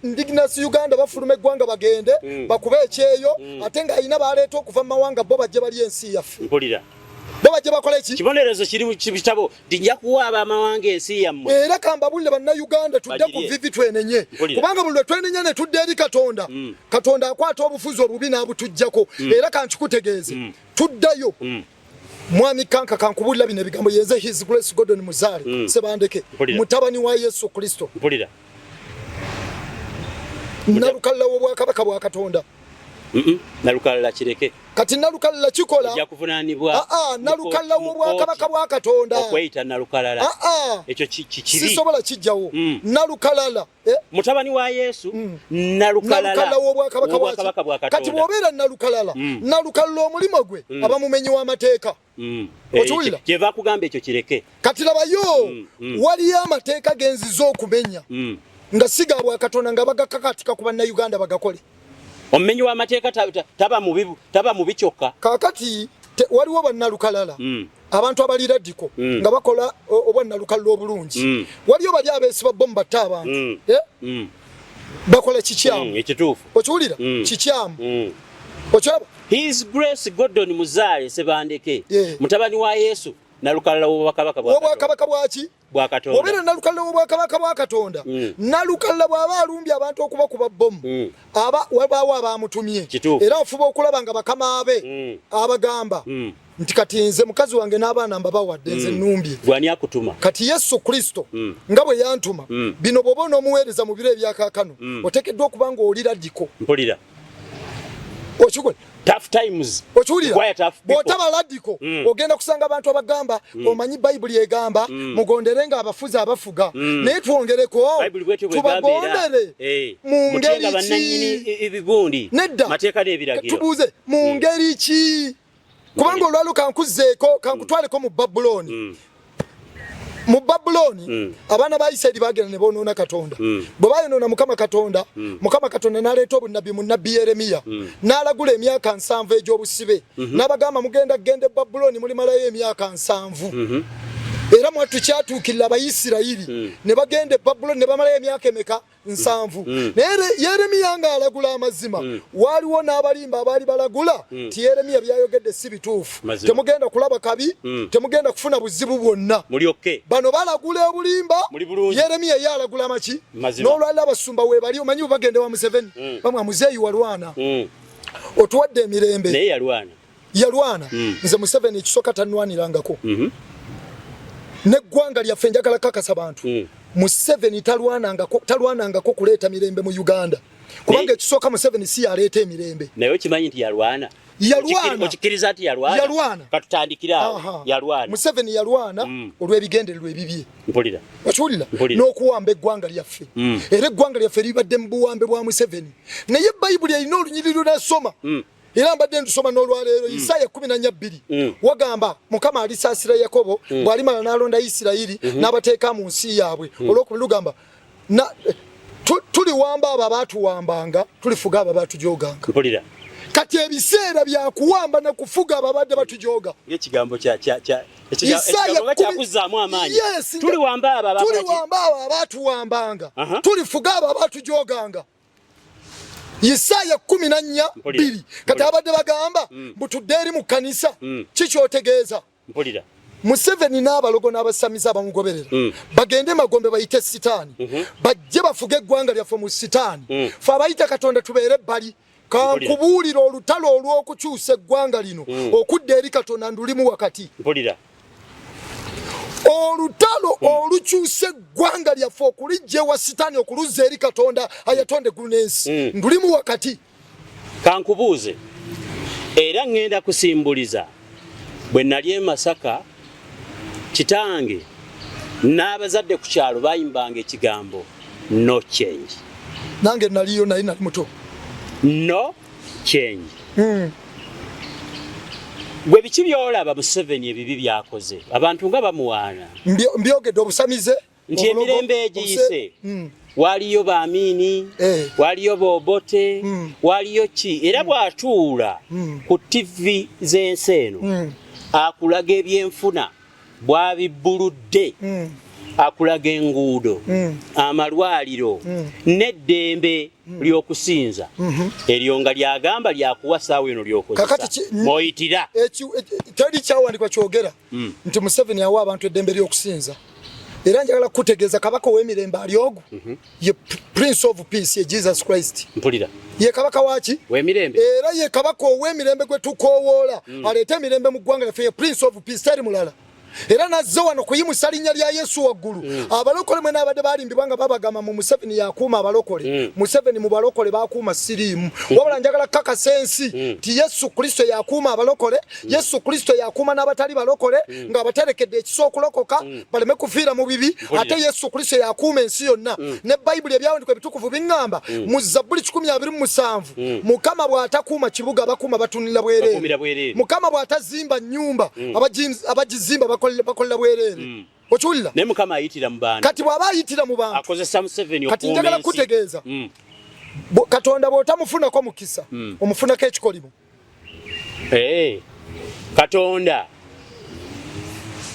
Indigenous Uganda bafuluma eggwanga bagende bakube ekyeyo, ate ng'alina baleeta okuva mu mawanga bo bajje bali ensi yaffe. Bo bajje bakole ki? Kibonerezo kiri mu kitabo nti nja kuwa abamawanga ensi yammwe. Era kambabulire Bannayuganda, tudde ku vivi twenenye, kubanga buli lwe twenenya ne tudda eri Katonda, Katonda akwata obufuzi obubi n'abutuggyako. Era kankikutegeeze, tuddayo. Mwami Kanka, kankubulira bino ebigambo. Yenze His Grace Gordon Muzaale Sebandeke, mutabani wa Yesu Kristo, nalukalala w'Obwakabaka bwa Katonda. Nalukalala kireke. Kati nalukalala kikola ojja kuvunaanibwa. Nalukalala w'Obwakabaka bwa Katonda. Okweyita nalukalala ekyo kibi. Sisobola kijjawo. Nalukalala, Mutabani wa Yesu, nalukalala w'Obwakabaka bwa Katonda. Kati bw'obeera nalukalala, nalukalala omulimu gwe aba mumenyi w'amateeka. Okiwulira? Kyeva kugamba ekyo kireke. Kati labayo, waliyo amateeka genziza okumenya nga si ga Bwakatonda, nga bagakakatika ku Bannayuganda bagakole. Omumenyi w'amateeka taba mubi kyokka. Kaakati waliwo bannalukalala, abantu abali radical nga bakola obwannalukalala obulungi. Waliyo bali abeesiba bomu batte abantu, bakola kikyamu. Ekituufu. Okiwulira? Kikyamu. Okiraba? His Grace Gordon Muzaale Sebandeke, mutabani wa Yesu, nalukalala w'Obwakabaka bwa bwaki? Bwa Katonda. Obeera nalukalala w'Obwakabaka bwa Katonda, nalukalala bw'aba alumbye abantu okubakuba bomu, aba wabaawo abamutumye, era afuba okulaba nga bakama be abagamba nti kati nze mukazi wange n'abaana mbabawadde, nze nnumbye. Gwani akutuma? Kati Yesu Kristo nga bwe yantuma, bino bw'oba onoomuweereza mu biro ebyakaakano, oteekeddwa okuba ng'oli radical. Mpulira. Okikola? Tough times. Okiwulira? Bw'otaba radical, ogenda kusanga abantu abagamba, omanyi Bayibuli egamba mugondere nga abafuzi abafuga, naye twongereko tubagondere mu ngeri ki? Nedda, tubuuze mu ngeri ki? Kubanga olwalo kankuzzeeko, kankutwaleko mu Babulooni. Mu Babulooni abaana ba Isirayiri bagenda ne bonoona Katonda. Bwe bayonoona Mukama Katonda, Mukama Katonda n'aleeta obunnabbi mu nnabbi Yeremiya, n'alagula emyaka 70 egy'obusibe, n'abagamba mugenda kugenda e Babulooni mulimalayo emyaka 70. Era mwattu kyatuukirira Abayisirayiri ne bagenda e Babulooni ne bamalayo emyaka emeka? 70. Naye Yeremiya ng'alagula amazima, waaliwo n'abalimba abaali balagula nti Yeremiya by'ayogedde si bituufu, temugenda kulaba kabi, temugenda kufuna buzibu bwonna. Bano balagula obulimba, Yeremiya ye alagula maki? N'olwaliro abasumba weebali, omanyi bwe bagenda wa Museveni, bamwa muzeeyi walwana, otuwadde emirembe. Naye yalwana. Yalwana. Nze Museveni ekisooka tanwanirangako. N'eggwanga lyaffe njagala kakasa bantu. Museveni talwanangako kuleeta mirembe mu Uganda, kubanga ekisooka Museveni si yaleeta emirembe. Naye okimanyi nti yalwana? Yalwana. Okikkiriza nti yalwana? Yalwana. Katutandikire awo. Yalwana. Museveni yalwana olw'ebigendererwa ebibye. Mpulira. Okiwulira? N'okuwamba eggwanga lyaffe. Era eggwanga lyaffe libadde mu buwambe bwa Museveni. Naye Bayibuli erina olunyiriri lw'asoma. Era mbadde ndusoma n'olwaleero. Isaaya 14:2 wagamba Mukama alisaasira Yakobo bw'alimala n'alonda Isirayiri n'abateeka mu nsi yaabwe. Olwokubiri lugamba tuliwamba abo abaatuwambanga, tulifuga abo abaatujoganga. Mpulira. Kati ebiseera bya kuwamba na kufuga abo abadde batujoga. Ekigambo kya kya kya ekigambo kyakuzzaamu amaanyi. Yes, tuliwamba abo tuliwamba abo abaatuwambanga, tulifuga abo abaatujoganga. Isaaya 14:2. Kati abadde bagamba mbu tudde eri mu kkanisa, kikyotegeeza? Mpulira. Museveni n'abalogo n'abasamize abamugoberera bagende magombe bayite sitaani, bajje bafuge eggwanga lyaffe mu sitaani. Fe abayita Katonda tubeere ebbali. Kankubuulira, olutalo olw'okukyusa eggwanga lino okudda eri Katonda ndulimu wakati. Mpulira. Olutalo olukyusa eggwanga lyaffe okulijja ewa sitaani okuluzza eri Katonda ayatonda eggulu n'ensi ndulimu wakati. Kankubuuze, era ŋŋenda kusimbuliza bwe nali e Masaka, kitange n'abazadde ku kyalo bayimbanga ekigambo "no change". Nange naliyo, naye nali muto. No change. Gwe biki byolaba Museveni ebibi byakoze, abantu nga bamuwaana? Mbyogedde, obusamize. Nti emirembe egiyise waliyo Bamiini, waliyo Bobote, waliyo ki, era bw'atuula ku TV z'ensi eno akulaga ebyenfuna bwabibbuludde, akulaga enguudo, amalwaliro, n'eddembe ly'okusinza eryo nga lyagamba lyakuwa saawa eno lyokozesa mw'oyitira. Teri kyawandikwa kyogera nti Museveni awa abantu eddembe ly'okusinza. Era njagala kukutegeeza, kabaka ow'emirembe ali ogu, ye Prince of Peace, ye Jesus Christ. Mpulira. Ye kabaka waki? W'emirembe. Era ye kabaka ow'emirembe gwe tukoowoola aleete emirembe mu ggwanga lyaffe. Ye Prince of Peace, teri mulala. Era nazze wano kuyimusa linnya lya Yesu waggulu. Abalokole mwena abadde balimbibwa nga babagamba mu Museveni yakuuma abalokole, Museveni mu balokole bakuuma siriimu. Wabula njagala kakasa ensi nti Yesu Kristo yakuuma abalokole, Yesu Kristo yakuuma n'abatali balokole ng'abaterekedde ekisa okulokoka baleme kufiira mu bibi. Ate Yesu Kristo yakuuma ensi yonna. Ne Bayibuli, ebyawandikwa ebitukuvu biŋŋamba mu Zabbuli 127, Mukama bw'atakuuma kibuga, abakuuma batunula bwereere. Mukama bw'atazimba nnyumba, abagizimba bakolera bwereere. Okiwulira? Naye Mukama ayitira mu bantu. Kati bw'aba ayitira mu bantu, akozesa Museveni. Kati njagala kukutegeeza, Katonda bw'otamufunako mukisa, omufunako ekikolimo. Hey, Katonda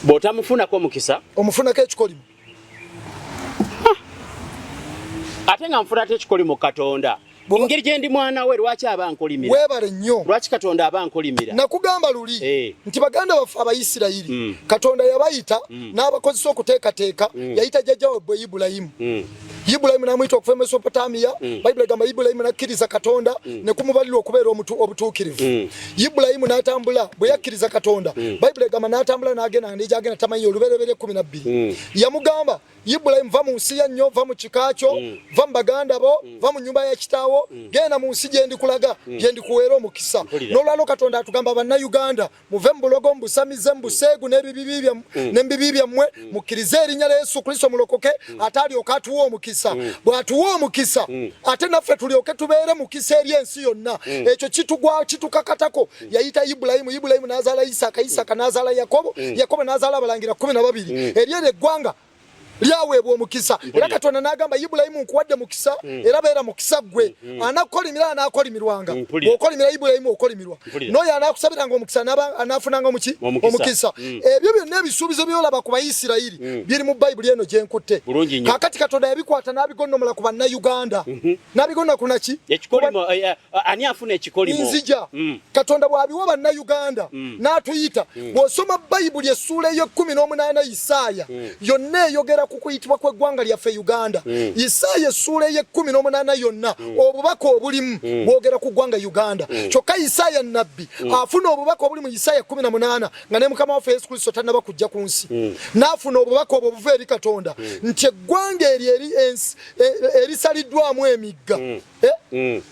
bw'otamufunako mukisa, omufunako ekikolimo. Ate nga nfuna ate ekikolimo Katonda, engeri gye ndi mwana we, lwaki aba nkolimira? Weebale nnyo. Lwaki Katonda aba nkolimira? Nakugamba luli nti baganda baffe Abayisirayiri, Katonda yabayita n'abakozesa okuteekateeka. Yayita jjajja wabwe Ibulayimu. Ibulayimu n'amuyita okuva e Mesopotamiya. Bayibuli egamba Ibulayimu n'akkiriza Katonda ne kumubalirwa okubeera obutuukirivu. Ibulayimu n'atambula bwe yakkiriza Katonda. Bayibuli egamba n'atambula n'agenda negyagenda tamanyi. Olubereberye 12, yamugamba, "Ibulayimu, va mu nsi ya nnyo, va mu kika kyo, va mu baganda bo, va mu nnyumba ya kitaawo, genda mu nsi gye ndikulaga, gye ndikuweera omukisa." N'olwalo Katonda atugamba, Bannayuganda, muve mu bulogo, mu busamize, mu buseegu n'ebibi byammwe, mukkirize erinnya lya Yesu Kristo mulokoke, ate alyoka atuwa omukisa. omukisa. Bw'atuwa omukisa, ate naffe tulyoke tubeere mukisa eri ensi yonna. Ekyo kitugwa, kitukakatako. Yayita Ibulayimu, Ibulayimu n'azaala Isaaka, Isaaka n'azaala Yakobo, Yakobo n'azaala abalangira 12. Eri eryo eggwanga lyaweebwa omukisa. Era Katonda n'agamba Ibulayimu, nkuwadde mukisa, era beera mukisa ggwe. Anakukolimira anaakolimirwanga. Bw'okolimira Ibulayimu okolimirwa, n'oyo anaakusabiranga omukisa anaafunanga muki? Omukisa. Ebyo byonna ebisuubizo byolaba ku Bayisirayiri biri mu Bayibuli eno gye nkutte. Kaakati Katonda yabikwata n'abigonnomola ku Bannayuganda, n'abigonnola ku naki? Eh, eh, ani afuna ekikolimo? Nzija. Katonda bw'abiwa Bannayuganda n'atuyita. Bw'osoma Bayibuli essuula ey'e18 Isaaya, yonna eyogera ku kuyitibwa kw'eggwanga lyaffe Uganda. Isaaya essuula ey'e18 yonna, obubaka obulimu bwogera ku ggwanga Uganda. Kyokka Isaaya nnabbi afuna obubaka obuli mu Isaaya 18 nga ne Mukama waffe Yesu Kristo tannaba kujja ku nsi, n'afuna obubaka obwo obuva eri Katonda nti eggwanga eryo eri ensi erisaliddwamu emigga,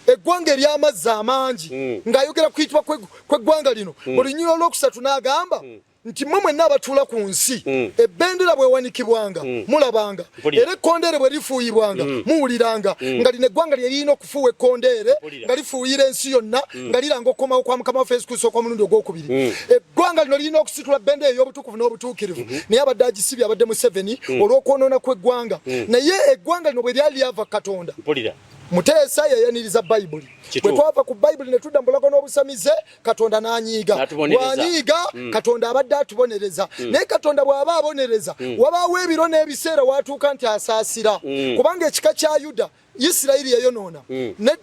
eggwanga ery'amazzi amangi, ng'ayogera kuyitibwa kw'eggwanga lino. Mu lunyiriri olwokusatu n'agamba nti mmwe mwenna abatuula ku nsi, ebendera bwewanikibwanga mulabanga, era ekkondeere bwe lifuuyibwanga muwuliranga, nga lino eggwanga lye lirina okufuuwa ekkondeere nga lifuuyira ensi yonna, nga liranga okukomawo kwa Mukama waffe Yesu Kristo okw'omulundi ogwokubiri. Eggwanga lino lirina okusitula bendera ey'obutukuvu n'obutuukirivu, naye abadde agisibye abadde Museveni olw'okwonoona kw'eggwanga. Naye eggwanga lino bwe lyali lyava Katonda, Muteesa yayaniriza Bayibuli. Bwe twava ku Bayibuli ne tudda mu bulago n'obusamize, Katonda n'anyiiga. Bw'anyiiga, Katonda abadde atubonereza. Naye Katonda bw'aba abonereza, wabaawo ebiro n'ebiseera w'atuuka nti asaasira. Kubanga ekika kya Yuda, Isirayiri yayonoona,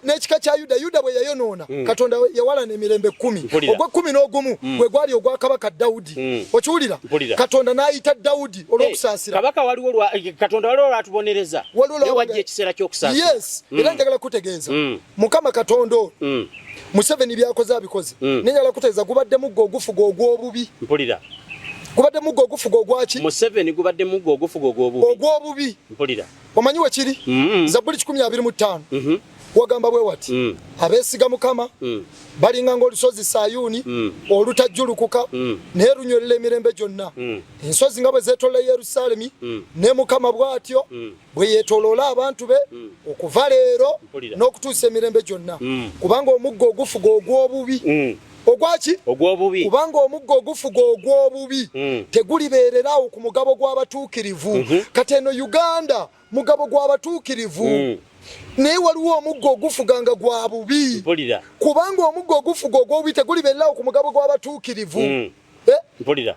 n'ekika kya Yuda, Yuda bwe yayonoona, Katonda yawalana emirembe 10. Ogw'e11 gwe gwali ogwa Kabaka Dawudi. Okiwulira? Katonda n'ayita Dawudi olw'okusaasira. Kabaka waliwo Katonda waliwo lw'atubonereza, naye wajja ekiseera ky'okusaasira. Yes, era njagala kutegeeza, Mukama Katonda ono, Museveni byakoze abikoze, naye njagala kutegeeza gubadde muggo ogufuga ogw'obubi. Mpulira. Gubadde muggo ogufuga ogwaki? Museveni gubadde muggo ogufuga ogw'obubi. Ogw'obubi. Mpulira. Omanyi wekiri? Zabbuli 125. Wagamba bwe wati, abeesiga Mukama balinga ng'olusozi Sayuuni olutajjulukuka, naye lunywerera emirembe gyonna. Ensozi nga bwe zeetoloola Yerusaalemi, ne Mukama bw'atyo bwe yeetoloola abantu be okuva leero n'okutuusa emirembe gyonna. Kubanga omuggo ogufuga ogw'obubi, ogwaki? Ogw'obubi. Kubanga omuggo ogufuga ogw'obubi tegulibeererawo ku mugabo gw'abatuukirivu. Kati eno Uganda mugabo gw'abatuukirivu, naye waliwo omuggo ogufuga nga gwa bubi. Kubanga omuggo ogufuga ogw'obubi tegulibeererawo ku mugabo gw'abatuukirivu. Mpulira.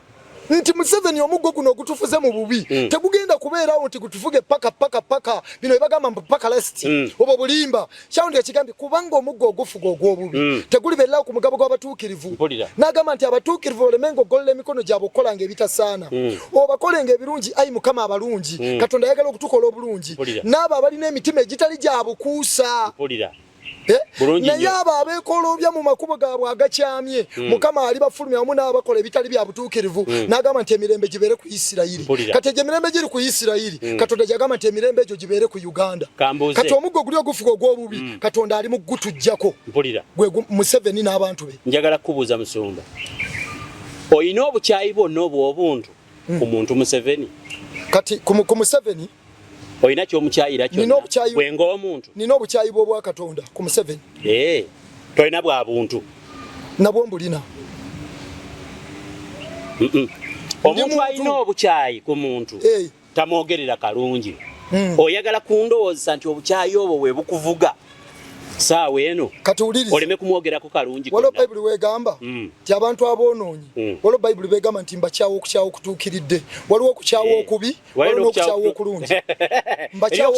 Nti Museveni omuggo guno ogutufuze mu bubi tegugenda kubeerawo nti gutufuge paka paka paka. Bino ebagamba mbu paka last, obwo bulimba. Kyawundi ekigambye kubanga omuggo ogufuga ogw'obubi tegulibeererawo ku mugabo gw'abatuukirivu. N'agamba nti abatuukirivu balemenga okugolola emikono gyabwe okukolanga ebitasaana, obakolenga ebirungi, ayi Mukama, abalungi. Katonda ayagala okutukola obulungi n'abo abalina emitima egitali gya bukuusa. Naye abo abeekoloobya mu makubo gaabwe agakyamye, Mukama alibafulumya wamu n'abakola ebitali bya butuukirivu. N'agamba nti emirembe gibeere ku Isirayiri. Kati egyo emirembe giri ku Isirayiri, Katonda gyagamba nti emirembe egyo gibeere ku Uganda. Kati omuggo guli ogufuga ogw'obubi, Katonda ali mu gutuggyako, gwe Museveni n'abantu be. Njagala kukubuuza musumba, olina obukyayi bwonna obw'obuntu ku muntu Museveni? Kati ku Museveni olina kyomukyayira kyonna gwe ng'omuntu? Nina obukyayi bw'obwa Katonda ku Museveni. Tolina bwa buntu? Nabwo mbulina. Omuntu alina obukyayi ku muntu tamwogerera kalungi. Oyagala kundowoozesa nti obukyayi obwo bwe bukuvuga saawa eno oleme kumwogerako kalungi? Waliwo Bayibuli wegamba nti abantu aboonoonyi, waliwo Bayibuli begamba nti mbakyawa okukyawa okutuukiridde. Waliwo okukyawa okubi, waliwo n'okukyawa okulungi. Mbakyawa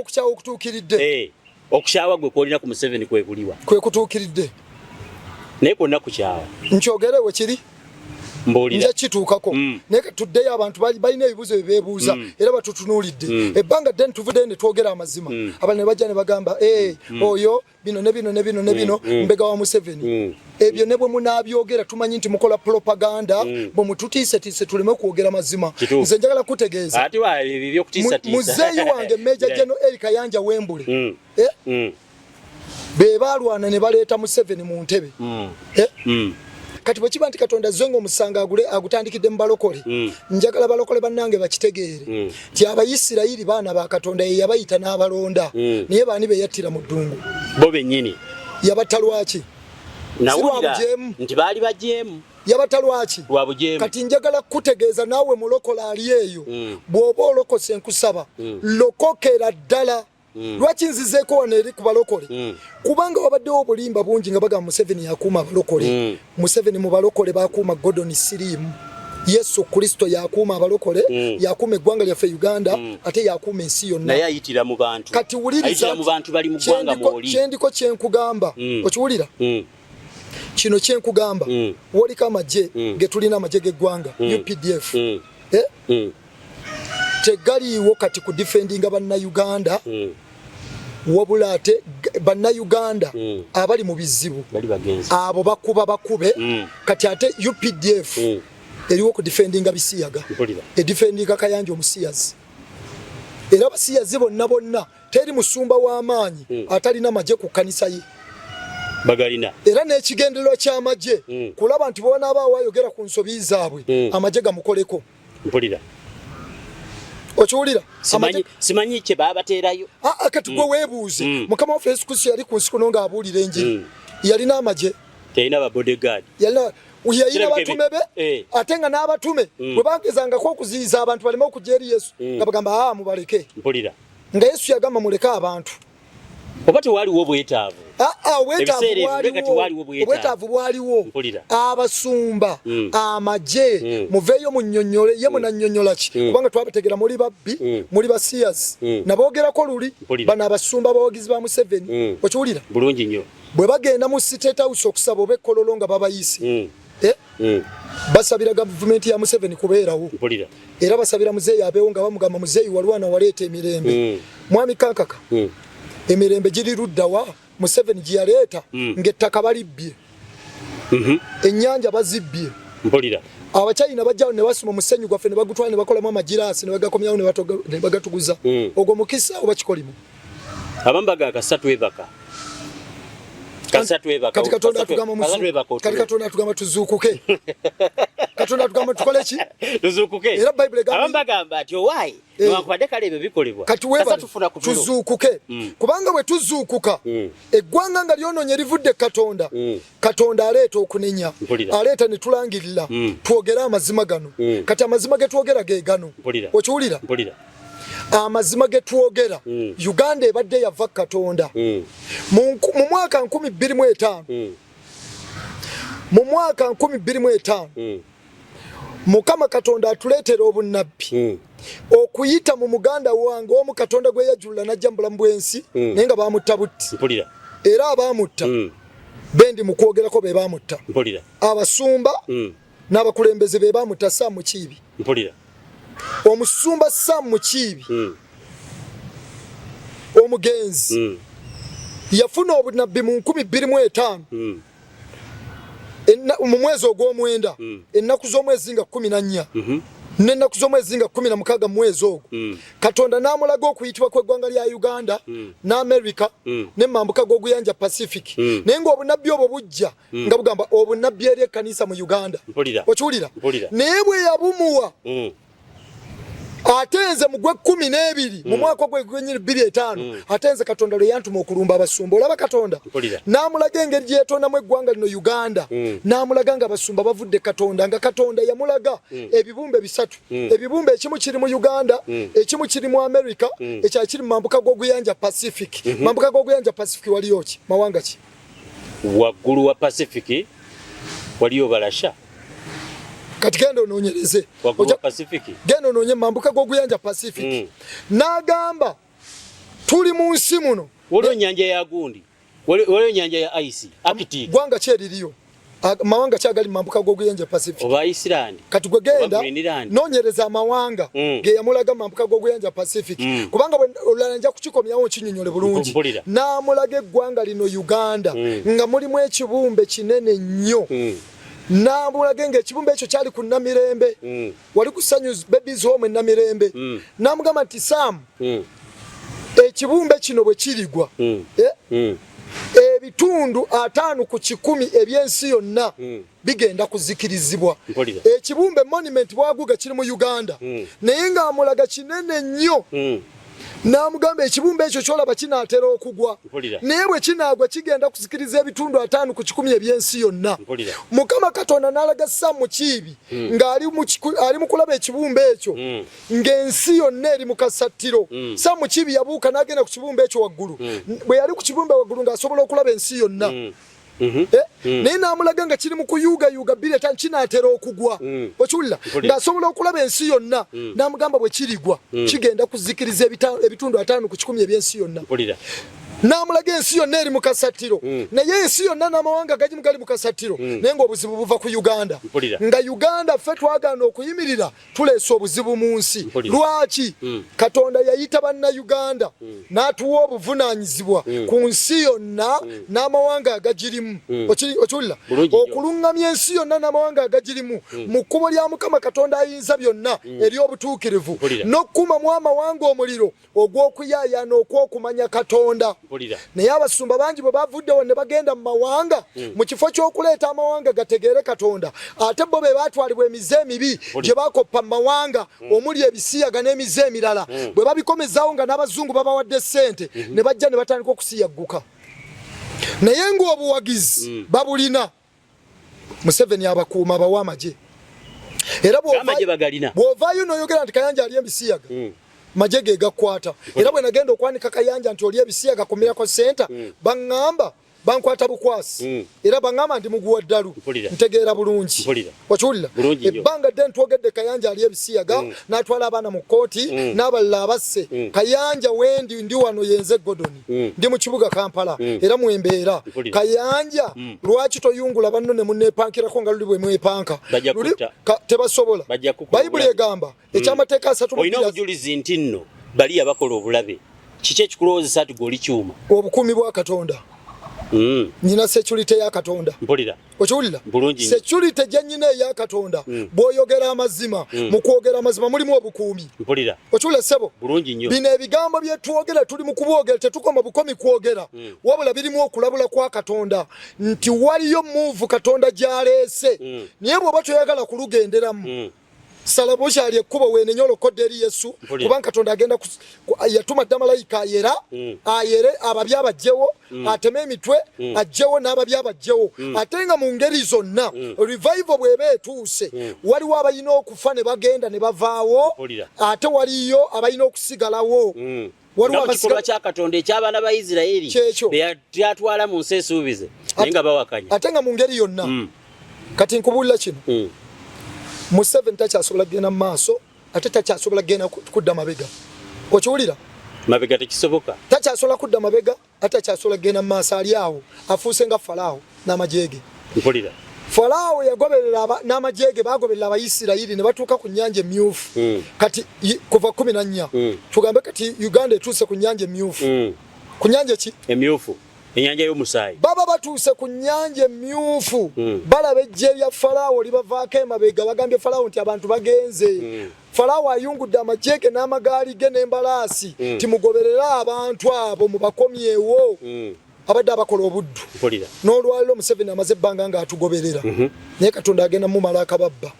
okukyawa okutuukiridde. Okukyawa gwe kwolina ku Museveni kwe kuliwa? Kwe kutuukiridde. Naye kwonna kukyawa. Nkyogere we kiri. Mbuulira. Nja kituukako. Naye tuddeyo, abantu balina ebibuuzo bye beebuuza, era batutunuulidde ebbanga ddene. Tuvuddeyo ne twogera amazima, abalala ne bajja ne bagamba, oyo bino ne bino ne bino ne bino, mbega wa Museveni. Ebyo ne bwe munaabyogera, tumanyi nti mukola propaganda, bwe mututiisetiise tuleme kwogera mazima. Nze njagala kutegeeza, muzeeyi wange Major General Elly Kayanja Wembule, be baalwana ne baleeta Museveni mu ntebe. Kati bwe kiba nti Katonda azze ng'omusango agule agutandikidde mu balokole, njagala balokole bannange bakitegeere nti Abayisirayiri baana ba Katonda, ye yabayita n'abalonda. Naye baani be yattira mu ddungu? Bo bennyini. Yabatta lwaki? Nawulira nti baali bajeemu. Yabatta lwaki? Lwa bujeemu. Kati njagala kukutegeeza naawe mulokole ali eyo, bw'oba olokose nkusaba lokokera ddala. Lwaki nzizeeko wano eri ku balokole? Kubanga wabaddewo obulimba bungi nga bagamba Museveni yakuuma abalokole. Museveni mu balokole bakuuma Gordon siriimu. Yesu Kristo yakuuma abalokole, yakuuma eggwanga lyaffe Uganda, ate yakuuma ensi yonna. Naye ayitira mu bantu. Kati wuliriza, Ayitira mu bantu bali mu ggwanga mw'oli. Kyendiko kyenkugamba, okiwulira? Kino kyenkugamba, woliko amagye getulina, amagye g'eggwanga UPDF, eh? Tegaliiwo kati ku defendinga Bannayuganda, wabula ate Bannayuganda abali mu bizibu Bali bagenzi. Abo bakuba bakube. Kati ate UPDF eriwo ku defendinga bisiyaga. Edefendinga Kayanja omusiyazi, era abasiyazi bonna bonna, teri musumba w'amaanyi atalina magye ku kkanisa ye. Bagalina. Era n'ekigendererwa ky'amagye kulaba nti bw'onaaba ayogera ku nsobi zaabwe, amagye gamukoleko. Mpulira. Okiwulira? Simanyi kye baabateerayo. Aa, kati gwe weebuuze, Mukama waffe Yesu Kristo yali ku nsi kuno ng'abuulira enjiri, yalina amagye? Terina ba bodyguard. Yalina batume be. Ate nga n'abatume bwe bagezangako okuziyiza abantu baleme okujja eri Yesu, nga bagamba, "Aa, mubaleke." Mpulira. Nga Yesu yagamba, "Muleke abantu." Oba tewaliwo bwetaavu? Aa, obwetaavu Ebiseera ebyo mbega tewaliwo bwaliwo. Bwetaavu. Obwetaavu bwaliwo. Mpulira. Abasumba, amagye, muveeyo munnyonnyole. Ye munannyonnyola ki? Kubanga twabategera muli babbi, muli basiyazi. Naboogerako luli. Mpulira. Bano abasumba abawagizi ba Museveni, okiwulira? Bulungi nnyo. Bwe bagenda mu State House okusaba oba ekololo nga babayise, eh? Basabira gavumenti ya Museveni kubeerawo. Mpulira. Era basabira muzeeyi abeewo, nga bamugamba, "Muzeeyi walwana waleeta emirembe." Mwami Kankaka, emirembe giri luddawa Museveni gye yaleeta ng'ettaka balibbye, ennyanja bazibbye? Mpulira. Abachina bajjawo ne basima omusenyu gwaffe ne bagutwala ne bakolamu amagiraasi ne bagakomyawo ne bagatuguza. Ogwo mukisa oba kikolimo? Abamu bagamba kasita twebaka, kasita twebaka. Kati Katonda atugamba Kasita twebaka. Kati Katonda atugamba tuzuukuke. Katonda atugamba tukole ki? Tuzuukuke. Era Bayibuli egamba- Abamu bagamba ati owaayi, newankubadde kale ebyo bikolebwa, Kati kasita webale, tufuna ku tulo. Tuzuukuke, kubanga bwe tuzuukuka, eggwanga nga lyonoonye livudde Katonda, Katonda aleeta okunenya. Mpulira. Aleeta ne tulangirira, twogere amazima gano. Kati amazima ge twogera ge gano. Mpulira. Okiwulira? Mpulira. Amazima ge twogera, Uganda ebadde yava Katonda. Mu mwaka 2005, mu mwaka 2005, Mukama Katonda atuleetera obunnabbi okuyita mu muganda wange omu Katonda gwe yajulula n'ajja mu bulamu bw'ensi, naye nga bamutta butti. Mpulira. Era abaamutta bendi mu kwogerako be baamutta, Mpulira. abasumba n'abakulembeze be baamutta Sam Mukiibi. Mpulira. Omusumba Sam Mukiibi, omugenzi, yafuna obunabbi mu 2005, mu mwezi ogw'omwenda, ennaku z'omwezi nga 14 n'ennaku z'omwezi nga 16 mu mwezi ogwo. Katonda n'amulaga okuyitibwa kw'eggwanga lya Uganda n'America n'emambuka g'oguyanja Pacific. Naye ng'obunabbi obwo bujja nga bugamba obunabbi eri ekkanisa mu Uganda. Mpulira. Okiwulira? Mpulira. Naye bwe yabumuwa, ate nze mu gw'ekkumi n'ebiri mu mwaka ogwo gwenyini 2005, ate nze Katonda lwe yantuma okulumba abasumba. Olaba Katonda Mpulira. n'amulaga engeri gye yetondamu eggwanga lino Uganda, n'amulaga nga abasumba bavudde Katonda, nga Katonda yamulaga ebibumbe bisatu. Ebibumbe ekimu kiri mu Uganda, ekimu kiri mu America, ekirala kiri mu mambuka g'oguyanja Pacific. Mambuka g'oguyanja Pacific waliyo ki? Mawanga ki? Waggulu wa Pacific waliyo Balasha. Kati genda onoonyereze. Waggulu wa Pacific. Genda onoonye mambuka g'oguyanja Pacific. N'agamba tuli mu nsi muno. Waliwo nyanja ya gundi, waliwo nyanja ya ice, Arctic. Gwanga ki eririyo? Mawanga ki agali mu mambuka g'oguyanja Pacific? Oba Iceland. Kati gwe genda Oba Greenland. noonyereza amawanga ge yamulaga mu mambuka g'oguyanja Pacific. Kubanga olulala nja kukikomyawo nkinyonyole bulungi. Mpulira. N'amulaga eggwanga lino Uganda nga mulimu ekibumbe kinene nnyo. N'amulaga ng'ekibumbe ekyo kyali ku Namirembe, wali ku Sanyu Babies Home e Namirembe. N'amugamba nti, "Sam, ekibumbe kino bwe kirigwa, eh, Ebitundu 50% eby'ensi yonna bigenda kuzikirizibwa. Ekibumbe monument bwaguga kiri mu Uganda, naye ng'amulaga kinene nnyo. N'amugamba ekibumbe ekyo kyolaba kinaatera okugwa, naye bwe kinaagwa kigenda kuzikiriza ebitundu 50% eby'ensi yonna. Mukama Katonda n'alaga Sam Mukiibi ng'ali mu kulaba ekibumbe ekyo, ng'ensi yonna eri mu kasattiro. Sam Mukiibi yabuuka n'agenda ku kibumbe ekyo waggulu. Bwe yali ku kibumbe waggulu ng'asobola okulaba ensi yonna. Naye n'amulaga nga kiri mu kuyuugayuuga 25 kinaatera okugwa. Okiwulira? Ng'asobola okulaba ensi yonna. N'amugamba bwe kirigwa kigenda kuzikiriza ebitundu 50% eby'ensi yonna. N'amulaga ensi yonna eri mu kasattiro. Naye ensi yonna n'amawanga gagimu gali mu kasattiro. Naye ng'obuzibu buva ku Uganda. Nga Uganda ffe twagaana okuyimirira, tuleese obuzibu mu nsi. Lwaki? Katonda yayita Bannayuganda n'atuwa obuvunaanyizibwa ku nsi yonna n'amawanga agagirimu. Okiwulira? Okuluŋŋamya ensi yonna n'amawanga agagirimu mu kkubo lya Mukama Katonda ayinza byonna ery'obutuukirivu, n'okukumamu amawanga omuliro ogw'okuyaayaana okw'okumanya Katonda. Naye abasumba bangi bwe bavuddewo ne bagenda mu mawanga, mu kifo ky'okuleeta amawanga gategeere Katonda, ate bo be baatwalibwa emize emibi gye bakoppa mu mawanga, omuli ebisiyaga n'emize emirala. Bwe babikomezaawo nga n'abazungu babawadde ssente, ne bajja ne batandika okusiyagguka, naye ng'obuwagizi babulina. Museveni abakuuma, abawa amagye, era bw'ovaayo n'oyogera nti Kayanja ali ebisiyaga, magye ge gakwata. Era bwe nagenda okwanika Kayanja nti oli ebisiyaga ku Miracle Center, baŋŋamba bankwata bukwasi, era baŋŋamba ndi muguwa ddalu. Ntegeera bulungi, okiwulira? Ebbanga dde ntwogedde Kayanja ali ebisiyaga, n'atwala abaana mu kkooti n'abalala abasse. Kayanja wendi ndi wano yenze Godoni, ndi mu kibuga Kampala, era mwembeera. Kayanja, lwaki toyungula banno ne muneepankirako nga luli bwe mwepanka? Tebasobola. Bayibuli egamba ekyamateeka asatu. Olina obujulizi nti nno bali yabakola obulabe? Kiki ekikulowoozesa nti gw'oli kyuma? Obukuumi bwa Katonda. Nyina security ya Katonda. Mpulira. Okiwulira? Security gye nyina eya Katonda. Bw'oyogera amazima, mu kwogera amazima mulimu obukuumi. Mpulira. Okiwulira, ssebo? Bulungi nnyo. Bino ebigambo bye twogera, tuli mu kubwogera, tetukoma bukomi kwogera, wabula birimu okulabula kwa Katonda nti waliyo move Katonda gy'aleese, naye bw'oba toyagala kulugenderamu, sala bukyali ekkubo, weenenye, olokodde eri Yesu, kubanga Katonda agenda yatuma dda malayika ayera ayere ababi abajjewo, ateme emitwe ajjewo n'ababi abajjewo. Ate nga mu ngeri zonna, revival bw'eba etuuse, waliwo abalina okufa ne bagenda ne bavaawo, ate waliyo abalina okusigalawo. Waliwo ekikolwa kya Katonda eky'abaana ba Isirayiri beyatwala mu nsi esuubize, naye nga bawakanya. Ate nga mu ngeri yonna, kati nkubuulira kino, Museveni takyasobola kugenda mu maaso, ate takyasobola kugenda kudda mabega. Okiwulira? Mabega tekisoboka. Takyasobola kudda mabega, ate takyasobola kugenda mu maaso. Ali awo afuuse nga Falaawo n'amagye ge. Mpulira. Falaawo yagoberera n'amagye ge, bagoberera Abayisirayiri ne batuuka ku Nnyanja Emyufu. Kati kuva 14, tugambe kati Uganda etuuse ku Nnyanja Emyufu. Ku nyanja ki? Emyufu, Enyanja y'Omusaayi. Baba batuuse ku Nnyanja Emyufu, balaba eggye lya Falaawo libavaako emabega. Bagambye Falaawo nti abantu bagenze. Falaawo ayungudde amagye ge n'amagaali ge n'embalaasi, timugoberere abantu abo mubakomyewo. Abadde abakola obuddu. N'olwaliro Museveni amaze ebbanga ng'atugoberera, naye Katonda agenda mumala akababba.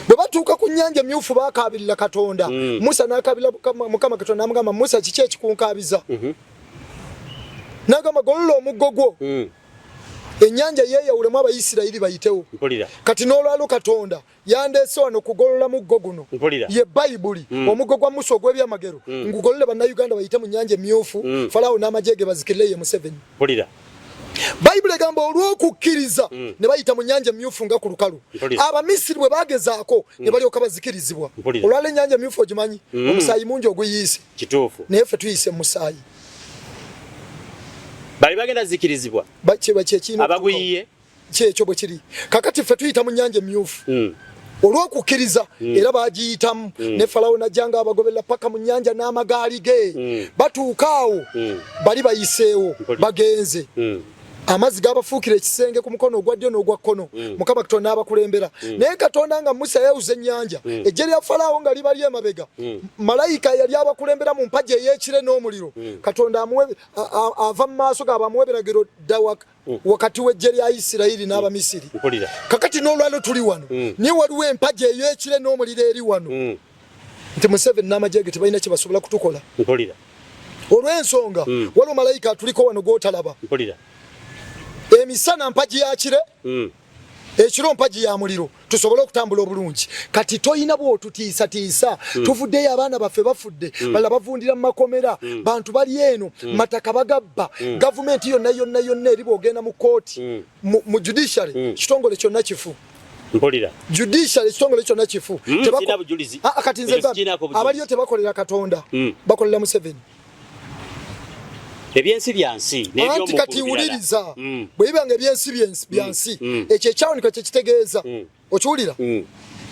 Bwe batuuka ku Nnyanja Emyufu, bakaabirira Katonda. Musa n'akaabirira Mukama Katonda, n'amugamba, "Musa, kiki ekikunkaabiza?" N'agamba, "Golola omuggo gwo, ennyanja yeeyawulemu, Abayisirayiri bayitewo." Kati n'olwalo Katonda yandeese wano kugolola muggo guno, ye Bayibuli, omuggo gwa Musa ogw'ebyamagero, ngugolole Bannayuganda bayite mu Nnyanja Emyufu, Falaawo n'amagye ge bazikirire. Ye Museveni. Bayibuli egamba olw'okukkiriza ne bayita mu Nnyanja Emyufu nga ku lukalu. Abamisiri bwe bagezaako ne balyoka bazikirizibwa. Olwala Ennyanja Emyufu ogimanyi, omusaayi mungi oguyiise. Kituufu. Naye ffe tuyise mu musaayi. Bali bagenda zikirizibwa. Abaguyiye. Kyekyo bwe kiri. Kakati ffe tuyita mu Nnyanja Emyufu olw'okukkiriza, era bagiyitamu, ne Falawo najja nga abagoberera paka mu nnyanja n'amagaali ge. Batuuka awo, bali bayiseewo, bagenze. Amazzi gabafuukira ekisenge ku mukono ogwa ddyo n'ogwa kkono. Mukama Katonda n'abakulembera. Naye Katonda nga Musa yawuza ennyanja, eggye lya Falaawo nga libali emabega, malayika yali abakulembera mu mpagi ey'ekire n'omuliro. Katonda ava mu maaso gaabwe amuwa ebiragiro dda wakati w'eggye lya Isirayiri n'Abamisiri. Kakati n'olwaliro tuli wano, naye waliwo empagi ey'ekire n'omuliro eri wano, nti Museveni n'amagye ge tebalina kye basobola kutukola. Olw'ensonga waliwo malayika atuliko wano gw'otalaba. Emisana mpagi ya kire, ekiro mpagi ya muliro, tusobole okutambula obulungi. Kati toyina bw'otutiisatiisa. Tuvuddeyo, abaana baffe bafudde, balala bavundira mu makomera, bantu bali eno, mataka bagabba, gavumenti yonna yonna yonna eri. Bw'ogenda mu kooti, mu judiciary, kitongole kyonna kifu. Mpulira. Judiciary, ekitongole kyonna kifu. Sirina bujulizi. Ah, kati nze Ekyo sikiinaako bujulizi. Abaliyo tebakolera Katonda, bakolera Museveni. Ebyensi byansi. Anti kati wuliriza, bwe biba nga ebyensi bya nsi, ekyo ekyawanika kye kitegeeza, okiwulira,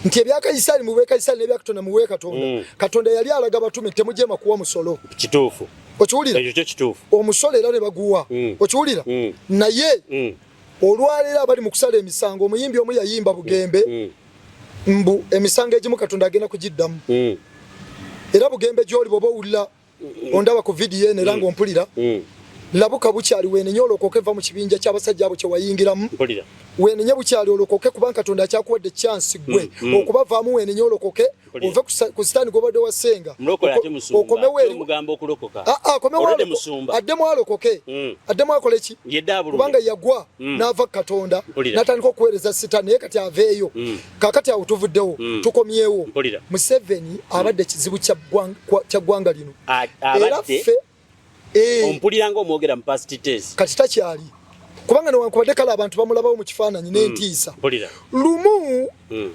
nti ebya Kayisaali muwe Kayisaali n'ebya Katonda muwe Katonda. Katonda yali alaga batume, temujeema kuwa musolo. Kituufu. Okiwulira? Ekyo kyo kituufu. Omusolo era ne baguwa. Okiwulira? Naye olwaleero abali mu kusala emisango, omuyimbi omu yayimba Bugembe, mbu emisango egimu Katonda agenda kugiddamu. Era Bugembe gy'oli, bw'oba owulira ondaba ku vidiyo eno era ng'ompulira, labuka bukyali, weenenye olokoke, va mu kibinja ky'abasajja abo kye wayingiramu. Mpulira. Weenenye bukyali olokoke, kubanga Katonda akyakuwadde chance gwe okubavaamu. Weenenye olokoke, ove ku sitaani gw'obadde wasenga. Mulokole ate musumba. Okomewo eri omugamba okulokoka. Ah, ah, akomewo. Already musumba. Addemu alokoke. Addemu akole ki? Yedde abulungi. Kubanga yagwa n'ava ku Katonda, n'atandika okuweereza sitaani, naye kati aveeyo. Kakati awo tuvuddewo, tukomyewo. Mpulira. Museveni abadde kizibu kya ggwanga lino. Era Abadde ffe ompulira ng'omwogera mu past tense. Kati takyali, kubanga newankubadde kale abantu bamulabawo mu kifaananyi n'entiisa. Mpulira. Lumu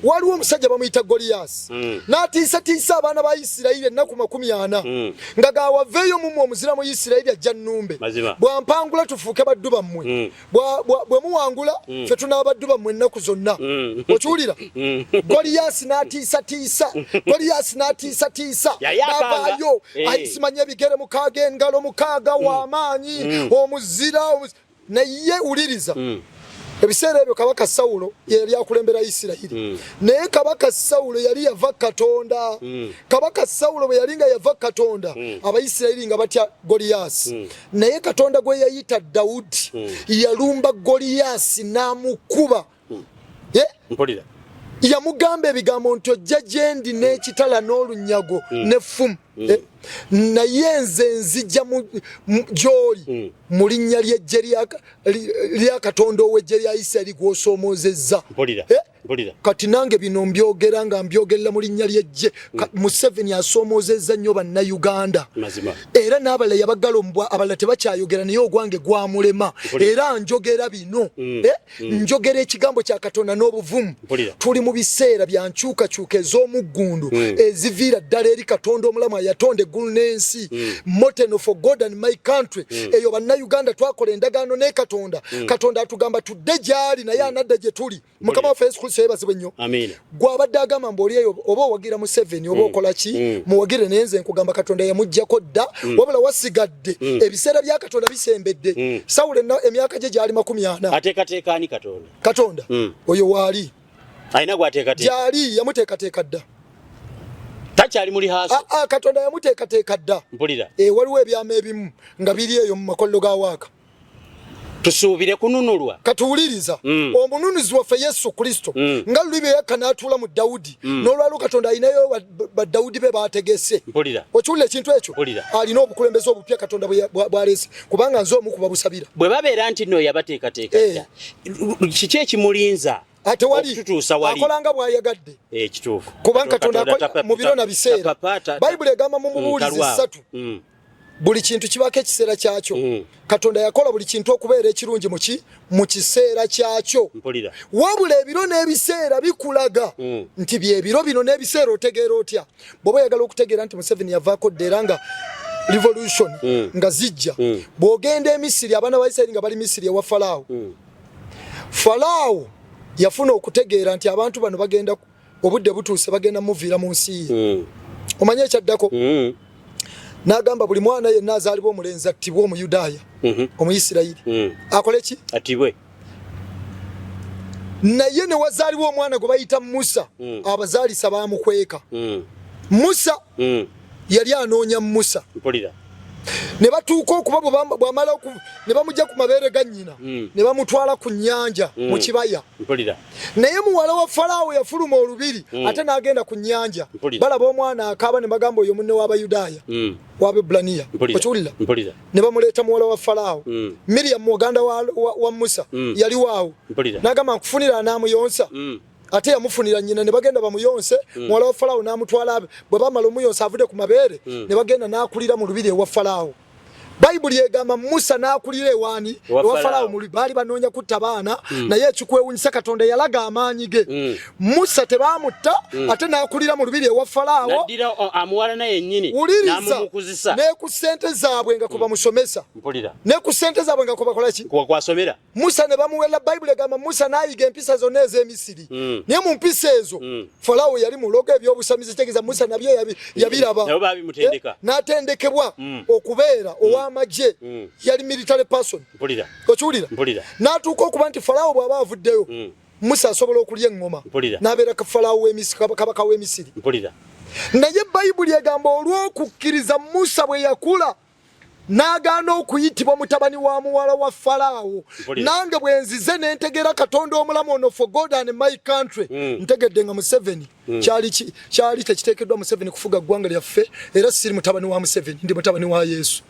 waliwo omusajja bamuyita Goliyasi, n'atiisatiisa abaana ba Isirayiri ennaku 40, nga gawaveeyo mumwe omuzira mu Isirayiri ajja nnumbe. Mazima. Bwampangula tufuuke baddu bammwe. Bwe muwangula, ffe tunaaba baddu bammwe ennaku zonna. Okiwulira? Goliyasi n'atiisatiisa, Goliyasi n'atiisatiisa. Yali akanga. N'avaayo, ayisimanya ebigere 6, engalo 6, w'amaanyi, omuzira, naye wuliriza, ebiseera ebyo Kabaka Sawulo yali akulembera Isirayiri, naye Kabaka Sawulo yali yava Katonda. Kabaka Sawulo bwe yali nga yava Katonda, Abayisirayiri nga batya Goliyasi, naye Katonda gwe yayita Dawudi yalumba Goliyasi n'amukuba. Mpulira. Yamugamba ebigambo nti, "Ojja gyendi n'ekitala n'olunyago n'effumu, naye nze nzija gy'oli mu linnya ly'eggye lya Katonda ow'eggye lya Isirayiri gw'osoomoozezza." Mpulira. Mpulira. Kati nange bino mbyogera nga mbyogerera mu linnya ly'eggye. Museveni asoomoozezza nnyo Bannayuganda. Mazima. Era n'abalala yabagala omubwa, abalala tebakyayogera, naye ogwange gwamulema. Era njogera bino, njogera ekigambo kya Katonda n'obuvumu. Mpulira. Tuli mu biseera bya nkyukakyuka ez'omuggundu eziviira ddala eri Katonda omulamu ayatonda eggulu n'ensi. Motto, "For God and my country." Eyo Bannayuganda twakola endagaano ne Katonda. Katonda atugamba tudde gy'ali, naye anadda gye tuli. Mukama waffe Yesu Kristo yeebazibwe nnyo. Amiina. Gwabadde agamba mbu oli eyo oba owagira Museveni oba okola ki, muwagire, naye nze nkugamba Katonda yamugjako dda, wabula wasigadde ebiseera bya Katonda bisembedde. Sawulo emyaka gye gyali 40. Ateekateeka ani Katonda? Katonda oyo waali. Alina gwateekateeka. Gyali, yamuteekateeka dda. Takyali muli haaso. Ah, ah, Katonda yamuteekateeka dda. Mpulira. Waliwo ebyama ebimu nga biri eyo mu makolero ga waaka. Tusuubire kununulwa. Katuwuliriza, omununuzi waffe Yesu Kristo, nga luli bye yakka n'atuula mu Dawudi, n'olwaliwo Katonda alinayo badawudi be bategese. Mpulira. Okiwulira ekintu ekyo? Mpulira. Alina obukulembeze obupya Katonda bwaleese, kubanga nze omu kubabusabira. Bwe babeera nti nno yabateekateeka dda, kiki ekimulinza Atewali. okututuusa wali? Akola nga bw'ayagadde. Kituufu. Kubanga Katonda mu biro na biseera. Bayibuli egamba mu Mubuulizi Kalwawo. 3, buli kintu kibaako ekiseera kyakyo. Katonda yakola buli kintu okubeera ekirungi muki mu kiseera kyakyo. Mpulira. Wabula ebiro n'ebiseera bikulaga nti byebiro bino n'ebiseera. Otegeera otya bw'oba oyagala okutegeera nti Museveni yavaako dda era nga revolution nga zijja? Bw'ogenda e Misiri, abaana ba Isirayiri nga bali Misiri ewa Falaawo, Falaawo yafuna okutegeera nti abantu bano bagenda, obudde butuuse, bagenda muviira mu nsi ye. Omanye ekyaddako? N'agamba buli mwana yenna azaalibwa omulenzi attibwe Omuyudaaya, Omuyisirayiri. Akole ki? Attibwe. Naye ne wazaalibwa omwana gwe bayita Musa, abazaalisa baamukweka. Musa yali anoonya Musa. Mpulira. Ne batuuka okuba bwamala ne bamugya ku mabeere ga nnyina, ne bamutwala ku nnyanja mu kibaya. Mpulira. Naye muwala wa Falaawo yafuluma olubiri, ate n'agenda ku nnyanja. Balaba omwana akaaba ne bagamba oyo munne w'Abayudaaya, w'Abebbulaniya. Okiwulira? Mpulira. Ne bamuleeta muwala wa Falaawo. Miriyamu muganda wa Musa yali waawo. N'agamba nkufunira anaamuyonsa. Ate yamufunira nnyina ne bagenda bamuyonse. Muwala wa Falaawo n'amutwala, bwe bamala omuyonsa avudde ku mabeere, ne bagenda n'akulira mu lubiri ewa Falaawo. Bayibuli egamba Musa n'akulira ewaani? Ewa Falaawo. Baali banoonya kutta baana, naye ekikwewunyisa Katonda yalaga amaanyi ge. Musa tebaamutta, ate n'akulira mu lubiri ewa Falaawo. Wuliriza, ne ku ssente zaabwe nga kwe bamusomesa, ne ku ssente zaabwe nga kwe bakola ki? Musa ne bamuwera. Bayibuli egamba Musa n'ayiga empisa zonna ez'Emisiri, naye mu mpisa ezo Falaawo yali mulogo, ebyobusamizi, kitegeeza Musa nabyo yabiraba, n'atendekebwa okubeera ow'amagye. Yali military person. Okiwulira? N'atuuka okuba nti Falaawo bw'aba avuddeyo, Musa asobola okulya eŋŋoma n'abeera Falaawo, kabaka w'Emisiri. Naye Bayibuli egamba olw'okukkiriza Musa bwe yakula n'agaana okuyitibwa mutabani wa muwala wa Falaawo. Nange bwe nzize ne ntegeera Katonda omulamu ono, for God and my country, ntegedde nga Museveni kyali tekiteekeddwa Museveni kufuga ggwanga lyaffe, era siri mutabani wa Museveni, ndi mutabani wa Yesu.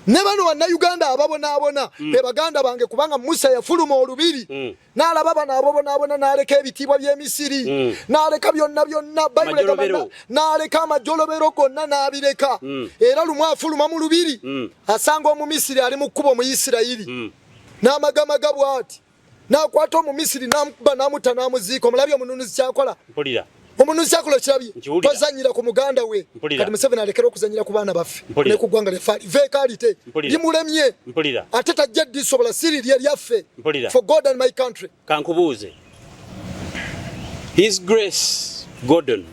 Ne bano Bannayuganda ababonaabona be baganda bange, kubanga Musa yafuluma olubiri n'alaba bano abobonaabona, n'aleka ebitiibwa by'Emisiri, n'aleka byonna byonna. Bayibuli egamba n'aleka amajolobero gonna n'abireka. Era lumu afuluma mu lubiri, asanga Omumisiri ali mu kkubo, Omuyisirayiri, n'amagamaga bw'ati, n'akwata Omumisiri n'amukuba n'amutta n'amuziika. Omulabye omununuzi kyakola? Omununuzi kyakola kirabye? Tozanyira ku muganda we. Kati Museveni alekera okuzanyira ku baana baffe ne ku ggwanga lyaffe. Aliveeko, alite limulemye, ate tajja ddisobola siri lye lyaffe. For God and my country. Kankubuuze, His Grace Gordon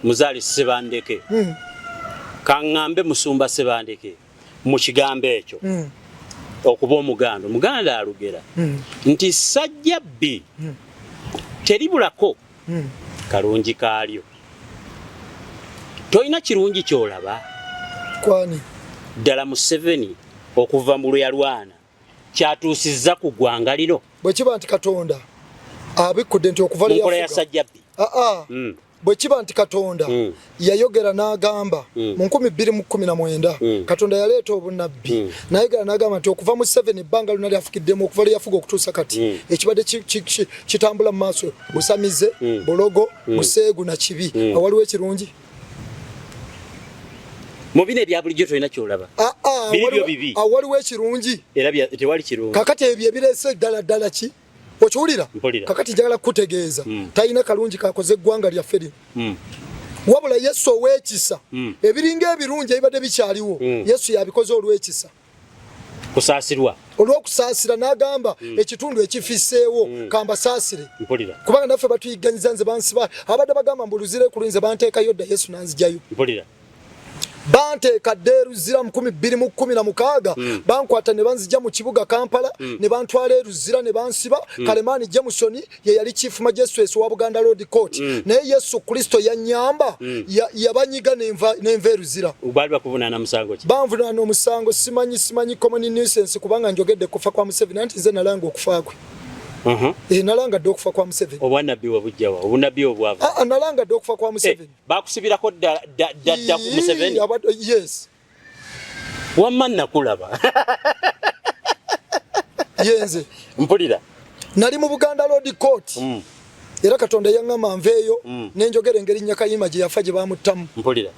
Muzaali Sebandeke, kaŋŋambe Musumba Sebandeke, mu kigambo ekyo okuba Omuganda, Omuganda alugera nti sajja bbi teribulako kalungi kaalyo. Tolina kirungi kyolaba? Kwani? Ddala Museveni okuva mu lwe yalwana kyatuusizza ku ggwanga lino? Bwe kiba nti Katonda abikkudde nti okuva lwe nkola ya sajjabbi. Aa, bwe kiba nti Katonda yayogera n'agamba mu 2019, Katonda yaleeta obunnabbi, nayogera n'agamba nti okuva mu 7 ebbanga lyonna lyafukiddemu, okuva lwe yafuga okutuusa kati, ekibadde kitambula mu maaso busamize, bulogo, buseegu na kibi. Awaliwo ekirungi? Mu bino ebya bulijjo tolina kyolaba? Biri byo bibi. Awaliwo ekirungi? Era tewali kirungi. Kakati ebyo ebireese ddala ddala ki? Okiwulira? Kakati njagala kukutegeeza, talina kalungi kakoze eggwanga lyaffe lino, wabula Yesu ow'ekisa, ebiringa ebirungi ebibadde bikyaliwo, Yesu yabikoze olw'ekisa. Kusaasirwa. Olw'okusaasira, n'agamba ekitundu ekifiseewo kambasaasire, kubanga naffe batuyiganyiza. Nze bansiba, abadde bagamba mbu luzira ekulu, nze banteekayo dda, Yesu nanzijayo. Banteeka dda Eruzira mu 2016, bankwata ne banzija mu kibuga Kampala, ne bantwala Eruzira ne bansiba. Kalemaani Jameson ye yali chief magistrate wa Buganda Road Court, naye Yesu Kristo yanyamba, yabanyiga nenva Eruzira. Baali bakuvunaana musango ki? Banvunaana omusango simanyi, common nuisance, kubanga njogedde kufa kwa Museveni, anti nze nalanga okufa kwe. Eh, nalanga dde okufa kwa Museveni. Obwanabbi wabujjawa? Obunabbi obwava? Ah, ah, nalanga dde okufa kwa Museveni. Bakusibirako dda dda dda ku Museveni? Yes. Wamma nakulaba. Yenze. Mpulira. Nali mu Buganda Road Court, era Katonda yaŋŋamba nveeyo, nenjogera engeri Nyakayima gye yafa, gye bamuttamu. Mpulira.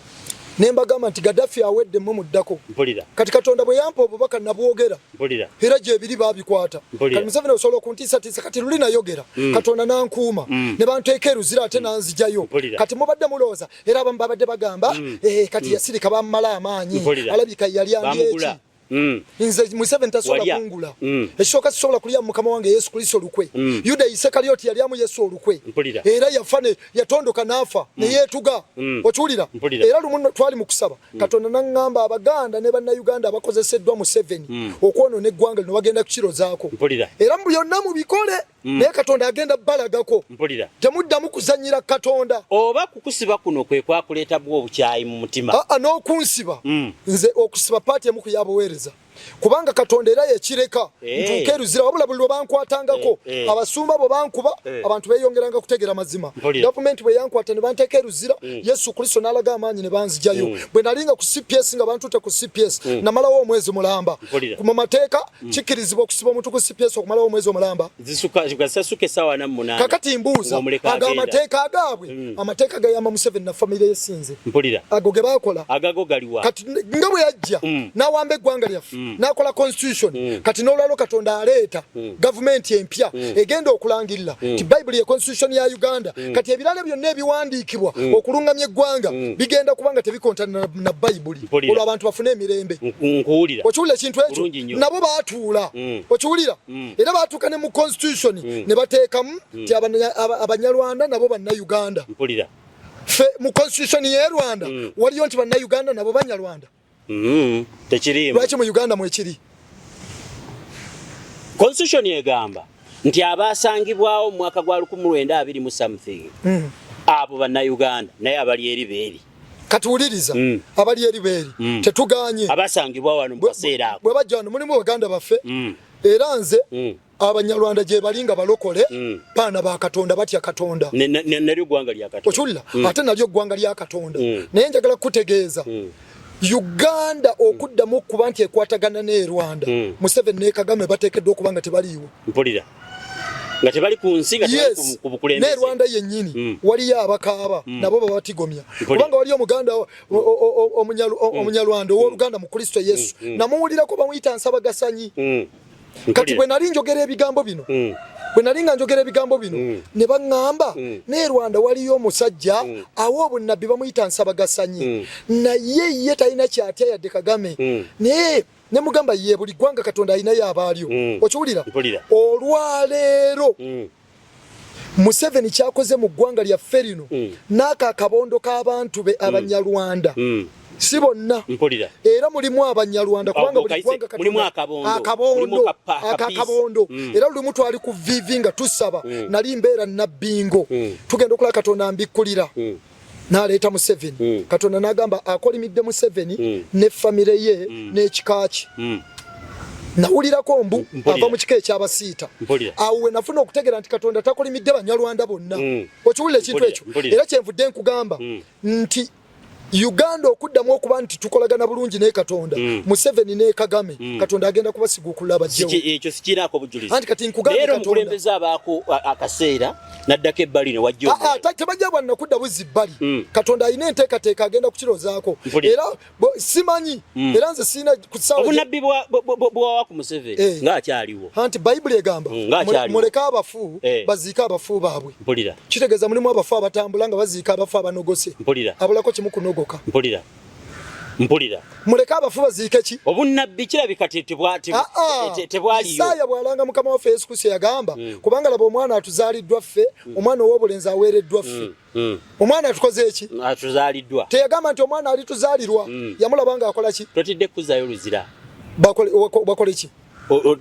Ne mbagamba nti Gaddafi awedde, mmwe muddako. Mpulira. Kati Katonda bwe yampa obubaka nabwogera, Mpulira. era gyebiri babikwata. Kati Museveni osobola okuntiisatiisa? Kati luli nayogera, Katonda nankuuma, ne banteeka Eruzira, ate nanzijayo. Kati mubadde mulowooza, era abamu babadde bagamba, "Eh, kati yasirika, bamumala amaanyi, alabika yali andi eki." Nze Museveni tasobola kungula. Ekisooka sisobola kulya mukama wange Yesu Kristo olukwe. Yuda Isekalyoti yalyamu Yesu olukwe. Era yafa ne yatondoka n'afa ne yeetuga. Okiwulira? Era lumu twali mu kusaba. Katonda n'aŋŋamba Abaganda ne Bannayuganda abakozeseddwa Museveni okwonoona eggwanga lino bagenda kukirozaako. Era mu byonna mubikole. Naye Katonda agenda balagako. Temuddamu kuzannyira Katonda. Oba kukusiba kuno kwe kwakuleeta bwo obukyayi mu mutima? Aa, n'okunsiba. Nze okusiba paati emu ku y'abaweereza. Kubanga Katonda era yakireka ntuuke e Luzira, wabula buli lwe bankwatangako abasumba bwe bankuba abantu beeyongeranga kutegeera mazima. Gavumenti bwe yankwata ne banteeka e Luzira, Yesu Kristo n'alaga amaanyi ne banzijayo. Bwe nalinga ku CPS nga bantutte ku CPS, namalawo omwezi mulamba. Mu mateeka kikkirizibwa okusiba omuntu ku CPS okumalawo omwezi omulamba. Kakati mbuuza, ago amateeka agaabwe, amateeka gayamba Museveni na famire ye sinze. Ago ge baakola. Kati nga bwe yajja n'awamba eggwanga lyaffe n'akola constitution, kati n'olwalwo Katonda aleeta gavumenti empya egenda okulangirira nti Bayibuli ye constitution ya Uganda. Kati ebirala byonna ebiwandiikibwa okulungamya eggwanga bigenda kuba nga tebikontana na Bayibuli, olwo abantu bafune emirembe. Okiwulira ekintu ekyo? Nabo baatuula. Okiwulira? Era baatuuka ne mu constitution ne bateekamu nti Abanyarwanda nabo Bannayuganda. Ffe mu constitution y'e Rwanda waliyo nti Bannayuganda nabo Banyarwanda. Tekiriimu. Lwaki mu Uganda mwekiri? Constitution egamba nti abaasangibwawo mu mwaka gwa 1920 something abo Bannayuganda, naye abali eri beeri. Kati wuliriza, abali eri beeri tetuganye. Abasangibwa wano mu kaseera ako. Bwe bajja wano mulimu baganda baffe. Era nze Abanyarwanda gye bali nga balokole, baana ba Katonda, batya Katonda. Nalyo ggwanga lya Katonda. Okiwulira? Ate nalyo ggwanga lya Katonda. Naye njagala kukutegeeza, Uganda okuddamu okuba nti ekwatagana ne Rwanda, Museveni ne Kagame bateekeddwa okuba nga tebaliiwo. Mpulira. Nga tebali ku nsi, nga tebali ku bukulembeze. Ne Rwanda yennyini waliyo abakaaba, nabo babatigomya. Kubanga waliyo omuganda Omunyarwanda ow'oluganda mu Kristo Yesu, namuwulirako bamuyita Nsabagasanyi. Kati bwe nali njogera ebigambo bino, bwe nali nga njogera ebigambo bino, ne baŋŋamba ne Rwanda waliyo omusajja awa obunnabbi bamuyita Nsabagasanyi, naye ye talina kyatya yadde Kagame. Naye ne mugamba ye buli ggwanga Katonda alinayo abaalyo. Okiwulira? Olwaleero Museveni kyakoze mu ggwanga lyaffe lino n'ako akabondo k'abantu be Abanyarwanda, si bonna, era mulimu Abanyarwanda, kubanga buli ggwanga akabondo akakabondo. Era lulimu twali ku vivi nga tusaba, nali mbeera Nabbingo, tugenda okulaba Katonda mbikkulira n'aleeta Museveni. Katonda n'agamba akolimidde Museveni ne famire ye n'ekika kye. Nawulirako mbu ava mu kika eky'Abasiita. Awo we nafuna okutegeera nti Katonda takolimidde Banyarwanda bonna. Okiwulira ekintu ekyo? Era kyenvudde nkugamba nti Uganda okuddamu okuba nti tukolagana bulungi ne Katonda, Museveni ne Kagame, Katonda agenda kubasiguukulula abajjewo. Ekyo sikiraako bujulizi. Anti kati nkugambye Katonda. Omukulembeze abaako akaseera n'addako ebbali ne wajja omulala. Tebajja bwanna kudda buzzi bbali. Katonda alina enteekateeka agenda kukirozaako. Era simanyi, era nze sirina ku ssaawa Obunabbi bwawa ku Museveni ng'akyaliwo. Anti Bayibuli egamba muleke abafu baziike abafu baabwe. Mpulira. Kitegeeza mulimu abafu abatambula nga baziika abafu abanogose. Mpulira. Abulako kimu kunogoka. Mpulira. Mpulira. Muleke abafu baziike ki? Obunnabbi kirabika tebwaliyo. Isaaya bw'alanga Mukama waffe Yesu Kristo yagamba, kubanga laba omwana atuzaaliddwa ffe, omwana ow'obulenzi aweereddwa ffe. Omwana atukoze eki? Atuzaaliddwa. Teyagamba nti omwana alituzaalirwa. Yamulaba ng'akola ki? Totidde kuzaayo Luzira. Bakole ki?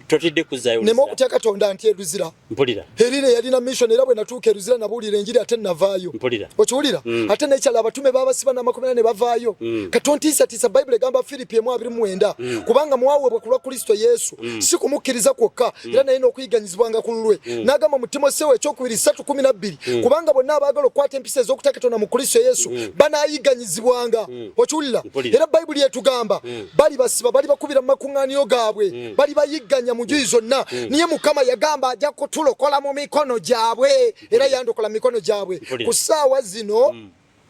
Totidde kuzaayo Luzira. Neme okutya Katonda nti Luzira. Mpulira. Erire yalina mission, era bwe natuuka e Luzira nabuulira enjiri ate navaayo. Mpulira. Okiwulira? Ate n'ekyalo abatume babasiba n'amakomera ne bavaayo. Katontiisatiisa Bayibuli egamba Firipi 1:29, kubanga mwaweebwa ku lwa Kristo Yesu, si kumukkiriza kwokka, era naye n'okuyiganyizibwanga ku lulwe. N'agamba mu Timoseewo ekyokubiri 3:12, kubanga bonna abaagala okukwata empisa ez'okutya Katonda mu Kristo Yesu banaayiganyizibwanga. Okiwulira? Era Bayibuli etugamba bali basiba, bali bakubira mu makuŋŋaaniro gaabwe, bali bayigganya mu njuyi zonna. Naye Mukama yagamba ajja kutulokola mu mikono gyabwe, era yandokola mu mikono gyabwe. Ku ssaawa zino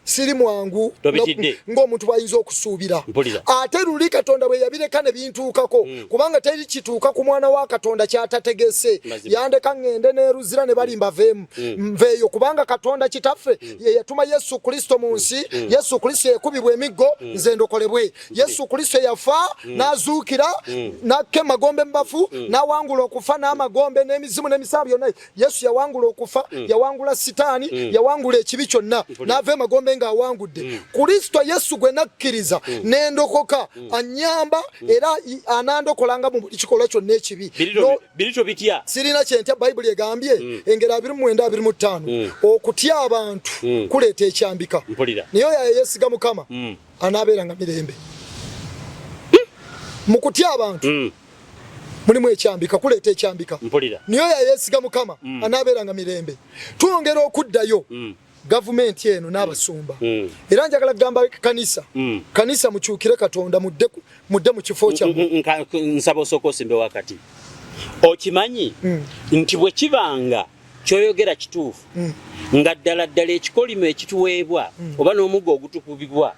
Siri mwangu ng'omuntu bw'ayinza okusuubira. Ate luli Katonda bwe yabireka ne bintuukako, kubanga teri kituuka ku mwana wa Katonda ky'atategese. Yandeka ŋŋende n'eruzira ne bali mbaveemu, nveeyo, kubanga Katonda Kitaffe ye yatuma Yesu Kristo mu nsi. Yesu Kristo yakubibwa emiggo nze ndokolebwe. Yesu Kristo yafa n'azuukira, n'akka emagombe mu bafu, n'awangula okufa n'amagombe n'emizimu n'emisango byonna. Yesu yawangula okufa, yawangula sitaani, yawangula ekibi kyonna, n'ava emagombe ng'awangudde. Kristo Yesu gwe nakkiriza nendokoka, annyamba era anandokolanga mu buli kikolwa kyonna ekibi. Sirina kyentya. Bayibuli egambye engero 29:25, okutya abantu kuleeta ekyambika, naye oyo ayeesiga Mukama anaabeeranga mirembe. Mu kutya abantu mulimu ekyambika, kuleeta ekyambika, naye oyo ayeesiga Mukama anaabeeranga mirembe. Twongera okuddayo, gavumenti eno n'abasumba, era njagala kugamba kanisa, kanisa mukyukire Katonda, mudde mu kifo kyammwe. Nsaba osooka osimbe wakati. Okimanyi nti bwe kibanga kyoyogera kituufu, nga ddala ddala ekikolimo ekituweebwa oba n'omuggo ogutukubibwa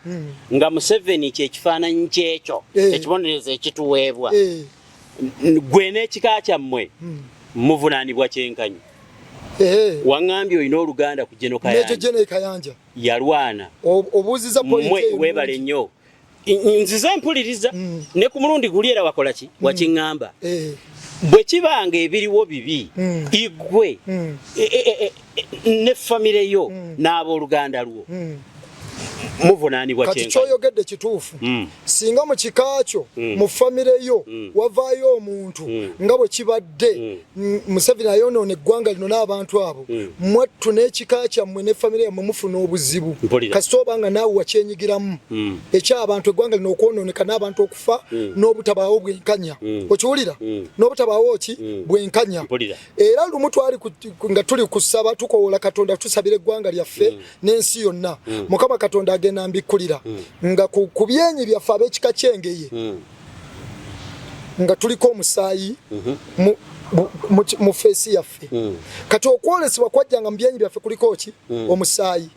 nga Museveni kyekifaananyi kyekyo ekibonerezo ekituweebwa, gwe n'ekika kyammwe muvunaanibwa kyenkanyi. Waŋŋambye olina oluganda ku General Kayanja. Yalwana. Obuuziza point eyo. Weebale nnyo, nzize mpuliriza. Ne ku mulundi guli era wakola ki, wakiŋŋamba. Bwe kibanga ebiriwo bibi, igwe ne famire yo n'abooluganda lwo muvunaanibwa. Kati kyoyogedde kituufu. Singa mu kika kyo, mu famire yo, wavaayo omuntu nga bwe kibadde, Museveni ayonoona eggwanga lino n'abantu abo, mwattu n'ekika kyammwe ne famire yammwe mufuna obuzibu. Kasita oba nga naawe wakyenyigiramu ekyabantu, eggwanga lino okwonooneka n'abantu okufa n'obutabaawo bwenkanya. Okiwulira? N'obutabaawo ki? Bwenkanya. Era lumu twali nga tuli kusaba, tukowoola Katonda, tusabira eggwanga lyaffe n'ensi yonna. Mukama Katonda agenda mbikkulira nga ku byenyi byaffe ab'ekika ky'Engeye nga tuliko omusaayi mu face yaffe. Kati okwolesebwa kwajjanga mu byenyi byaffe kuliko ki? Omusaayi.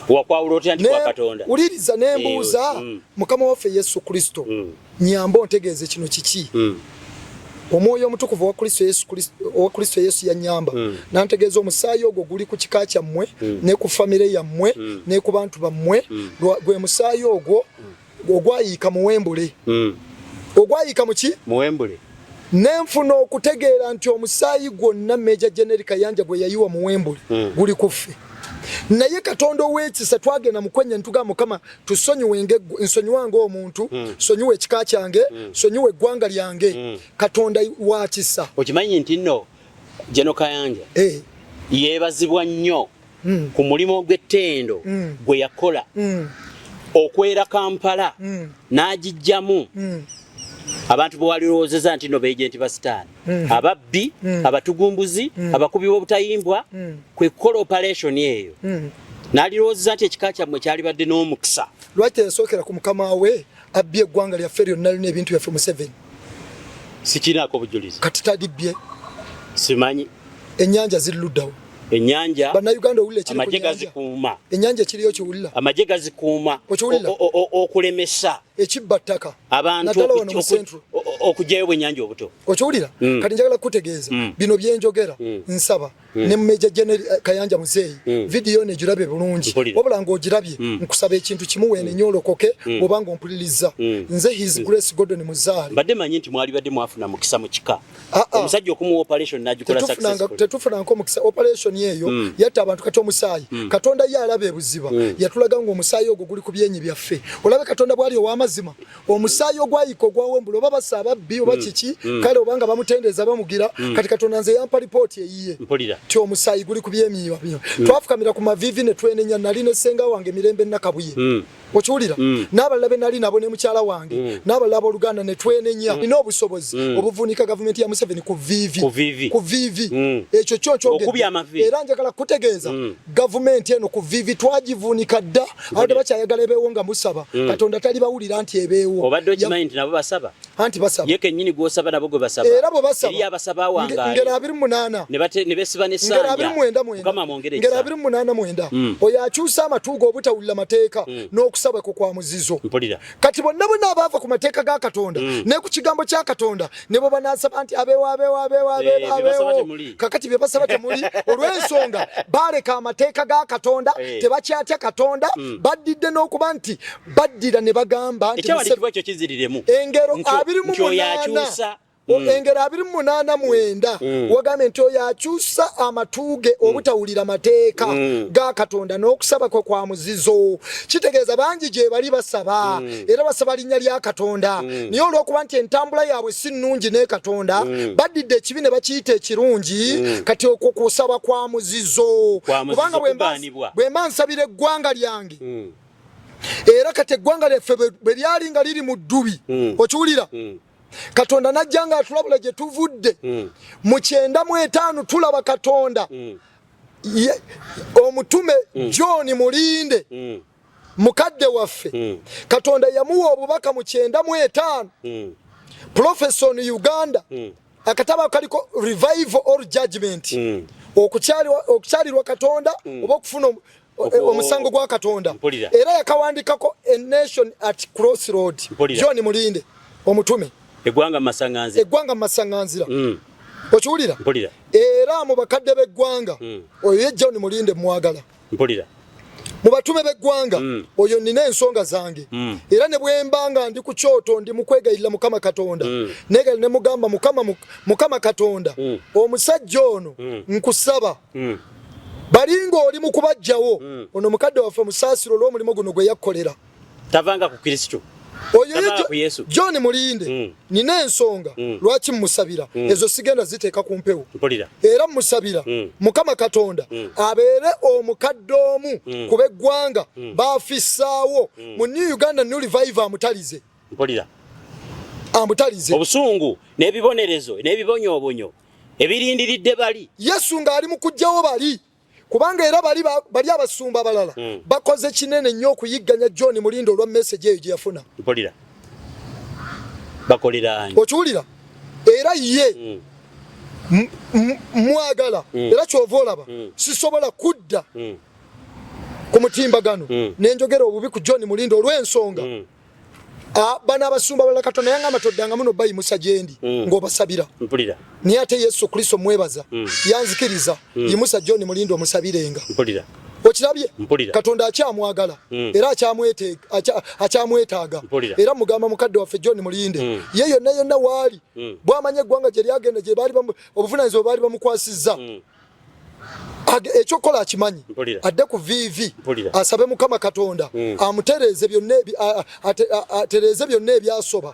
Wakwawula otya nti kwa Katonda? Wuliriza, nembuuza Mukama waffe Yesu Kristo, nyamba ontegeeze kino kiki. Omwoyo Omutukuvu owa Kristo Yesu yanyamba nantegeeza omusaayi ogwo guli ku kika kyammwe ne ku famire yammwe ne ku bantu bammwe. Gwe musaayi ogwo ogwayiika muwembule. Ogwayiika muki? Muwembule. Nenfuna okutegeera nti omusaayi gwonna Major General Kayanja gwe yayiwa muwembule guli kuffe. Naye Katonda ow'ekisa, twagenda mu kwenya ntugamba, Mukama tusonyiwe, nsonyiwa ng'omuntu, sonyiwa ekika kyange, sonyiwa eggwanga lyange. Katonda wa kisa. Okimanyi nti nno General Kayanja yeebazibwa nnyo ku mulimu gw'ettendo gwe yakola okwera Kampala n'agijjamu abantu bwe walirowoozeza nti no ba agent ba sitaani, ababbi, abatugumbuzi, abakubi b'obutayimbwa, kwe kukola operation eyo. N'alirowoozeza nti ekika kyammwe kyalibadde n'omukisa. Lwaki teyasookera ku mukama we abbye eggwanga lyaffe lyonna lina ebintu byaffe, Museveni? Sikinaako bujulizi. Kati talibbye? Simanyi. Ennyanja ziri luddawo? Ennyanja Bannayuganda, owulira ekiri ku amagye nnyanja? Gazikuuma. Ennyanja ekiriyo kiwulira? Amagye gazikuuma. Okiwulira? Okulemesa Ekibba ttaka abantu naddala wano mu Central. Okugyayo bwennyanja obuto. Okiwulira? Kati njagala kukutegeeza bino byenjogera. Nsaba ne Major General Kayanja muzeeyi, vidiyo eno egirabye bulungi. Mpulira. Wabula ng'ogirabye, nkusaba ekintu kimu, weenenye olokoke bw'oba ng'ompuliriza. Nze His Grace Gordon Muzaale. Mbadde manyi nti mwalibadde mwafuna mukisa mu kika, Ah, ah. omusajja okumuwa operation n'agikola successfully. Tetufunanko omukisa. Operation eyo yatta abantu. Kati omusaayi, Katonda ye alaba ebuziba, yatulaga ng'omusaayi ogwo guli ku byenyi byaffe. Olabe Katonda bwali ow'amazima. Omusaayi ogwayika ogwawembula, oba basa ababbi oba kiki, kale obanga bamutendeeza bamugira. Kati Katonda nze yampa lipooti eyiye Mpulira. ti omusaayi guli ku byenyi byaffe. Twafukamira ku maviivi ne twenenya. Nali ne ssenga wange Mirembe Nakabuye, okiwulira, n'abalala be nali nabo ne mukyala wange n'abalala abooluganda ne twenenya. Nina obusobozi obuvuunika gavumenti ya Museveni ku viivi. Ku viivi. Ku viivi. Ekyo kyo Okubya nkyogedde amaviivi. Era njagala kutegeeza gavumenti eno ku viivi twagivuunika dda. Awo tebakyayagala ebeewo nga musaba Katonda talibawulira. yalagira nti ebeewo. Obadde okimanyi nti nabo basaba? Anti basaba. Ye kennyini gw'osaba nabo gwe basaba. Era bwe basaba. Eriyo abasaba awangaale. Ngero 28. Ne besiba n'essanja. Ngero 29. Mukama amwongere ekisa. Ngero 28 9. Oyo akyusa amatu ge obutawulira mateeka n'okusaba kwe kwa muzizo. Mpulira. Kati bonna bonna abaava ku mateeka ga Katonda ne ku kigambo kya Katonda ne bwe banaasaba nti abeewo abeewo abeewo abeewo abeewo, kakati bye basaba temuli olw'ensonga baaleka amateeka ga Katonda, tebakyatya Katonda, baddidde n'okuba nti baddira ne bagamba nti Ekyawandiikibwa ekyo kiziriremu. Engero 28. Engero 28 9 wagambye nti oyo akyusa amatu ge obutawulira mateeka ga Katonda n'okusaba kwe kwa muzizo. Kitegeeza bangi gye bali basaba era basaba linnya lya Katonda, naye olw'okuba nti entambula yaabwe si nnungi ne Katonda, baddidde ekibi ne bakiyita ekirungi. Kati okwo kusaba kwa muzizo, kubanga bwe mba nsabira eggwanga lyange, era kati eggwanga lyaffe bwe lyali nga liri mu ddubi, okiwulira, Katonda najja nga atulabula gye tuvudde mu 95. Tulaba Katonda omutume John Mulinde, mukadde waffe, Katonda yamuwa obubaka mu 95, Prophecy on Uganda, akatabo kaliko Revival or Judgment, okukyalirwa Katonda oba okufuna omusango gwa Katonda. Era yakawandikako A Nation at Crossroad, John Mulinde omutume. Eggwanga masaŋŋanzira. Eggwanga masaŋŋanzira, okiwulira? Era mu bakadde b'eggwanga, oyo ye John Mulinde, mwagala. Mu batume b'eggwanga, oyo nina ensonga zange, era ne bwemba nga ndi ku kyoto, ndi mu kwegayirira Mukama Katonda, negali ne mugamba, Mukama, Mukama Katonda, omusajja ono nkusaba, balinga oli mu kubajjawo, ono mukadde waffe musaasiro olw'omulimu guno gwe yakkolera. Tavanga ku Kristo. Oyo John Mulinde, nina ensonga lwaki mmusabira, ezo sigenda ziteeka ku mpewo. Era mmusabira Mukama Katonda abeere omukadde omu ku b'eggwanga baafissaawo mu New Uganda New Revival, amutalize. Amutalize. Obusungu n'ebibonerezo n'ebibonyoobonyo ebirindiridde bali. Yesu ng'ali mu kuggyawo bali, kubanga era bali bali abasumba abalala bakoze kinene nnyo okuyigganya John Mulinde olwa message eyo gye yafuna. Mpulira, bakolera. Okiwulira? Era ye mwagala, era kyova olaba sisobola kudda ku mutimbagano nenjogera obubi ku John Mulinde olw'ensonga bano abasumba balala Katonda yangamba toddanga muno bayimusa gyendi ng'obasabira. Naye ate Yesu Kristo mwebaza, yanzikiriza yimusa John Mulinde omusabirenga. Okirabye, Katonda akyamwagala era akyamwetaaga. Era mugamba mukadde waffe John Mulinde, ye yonna yonna waali, bwamanya eggwanga gye lyagenda, gye baali obuvunanyizibwa baali bamukwasizza, ekyokukola akimanyi, adde ku viivi asabe Mukama Katonda amutereeze byonna, atereeze byonna ebyasoba.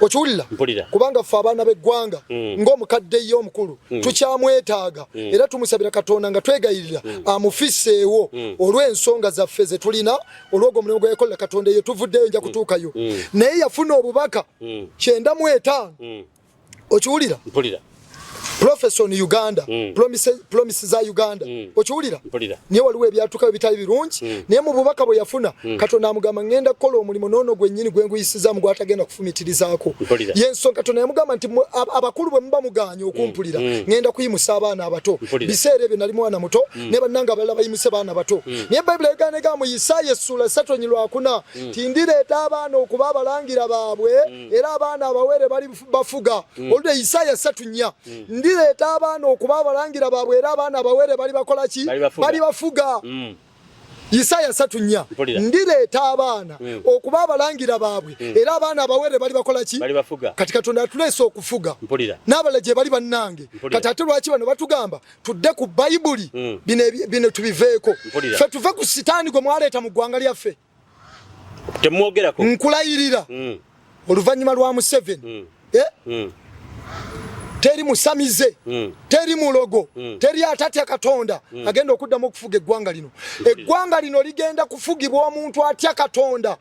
Okiwulira? Kubanga ffe abaana b'eggwanga, ng'omukadde ye omukulu, tukyamwetaaga, era tumusabira Katonda nga twegayirira amufisseewo olw'ensonga zaffe ze tulina, olw'ogwo omulimu gwe yakolera Katonda. Eyo tuvuddeyo, nja kutuukayo. Naye yafuna obubaka 95, okiwulira? Prophecy on Uganda, promise za Uganda, okiwulira? Naye waliwo ebyatuukayo bitali birungi, naye mu bubaka bwe yafuna, Katonda amugamba, ngenda kukola omulimu noono gwennyini gwe nguyisizaamu gwatagenda kufumitirizaako. Yensonga Katonda yamugamba nti abakulu bwe muba muganye okumpulira, ngenda kuyimusa abaana abato. Biseera ebyo nali mwana muto, ne bannange abalala bayimuse baana bato, naye Bayibuli egana egamba mu Isaaya essuula 3:4 ti ndireeta abaana okuba abalangira baabwe, era abaana abawere bali bafuga. Oludde Isaaya 3:4, ndireeta abaana okuba abalangira baabwe, era abaana abawere bali bakola ki? Bali bafuga. Isaaya 3:4, ndireeta abaana okuba abalangira baabwe, era abaana abawere bali bakola ki? Kati Katonda atuleese okufuga n'abalala gye bali bannange. Kati ate lwaki bano batugamba tudde ku Bayibuli, bino tubiveeko, ffe tuve ku Sitaani gwe mwaleeta mu ggwanga lyaffe? Temwogerako. Nkulayirira, oluvannyuma lwa Museveni, teri musamize, teri mulogo, teri atatya Katonda agenda okuddamu okufuga eggwanga lino. Eggwanga lino ligenda kufugibwa omuntu atya Katonda,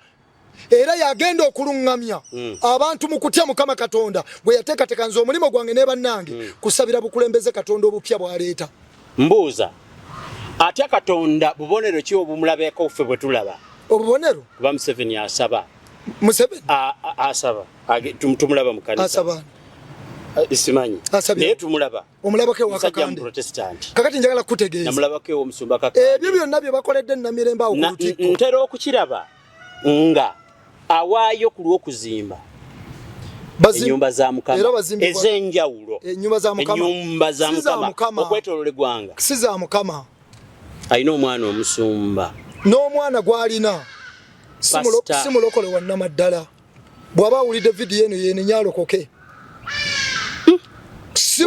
era yagenda okuluŋŋamya abantu mu kutya Mukama Katonda bwe yateekateeka. Nze omulimu gwange ne bannange kusabira bukulembeze Katonda obupya bw'aleeta. Mbuuza, atya Katonda bubonero ki obumulabeko ffe bwe tulaba? Obubonero? Kuba Museveni asaba. Museveni asaba tumulaba mu kanisa asaba simanyi naye tumulaba omulabako ewa Kakande Protestant. Kakati njagala kutegeeza namulabako ewa omusumba Kakande ebyo byonna bye bakoledde Namirembe awo ku lutikko ntera okukiraba nga awaayo ku lw'okuzimba ennyumba za Mukama ez'enjawulo ennyumba za Mukama ennyumba za Mukama okwetooloola eggwanga si za Mukama. Alina omwana omusumba n'omwana gw'alina si mulokole wa nnamaddala. Bw'aba awulidde vidiyo eno yeenenye alokoke. Si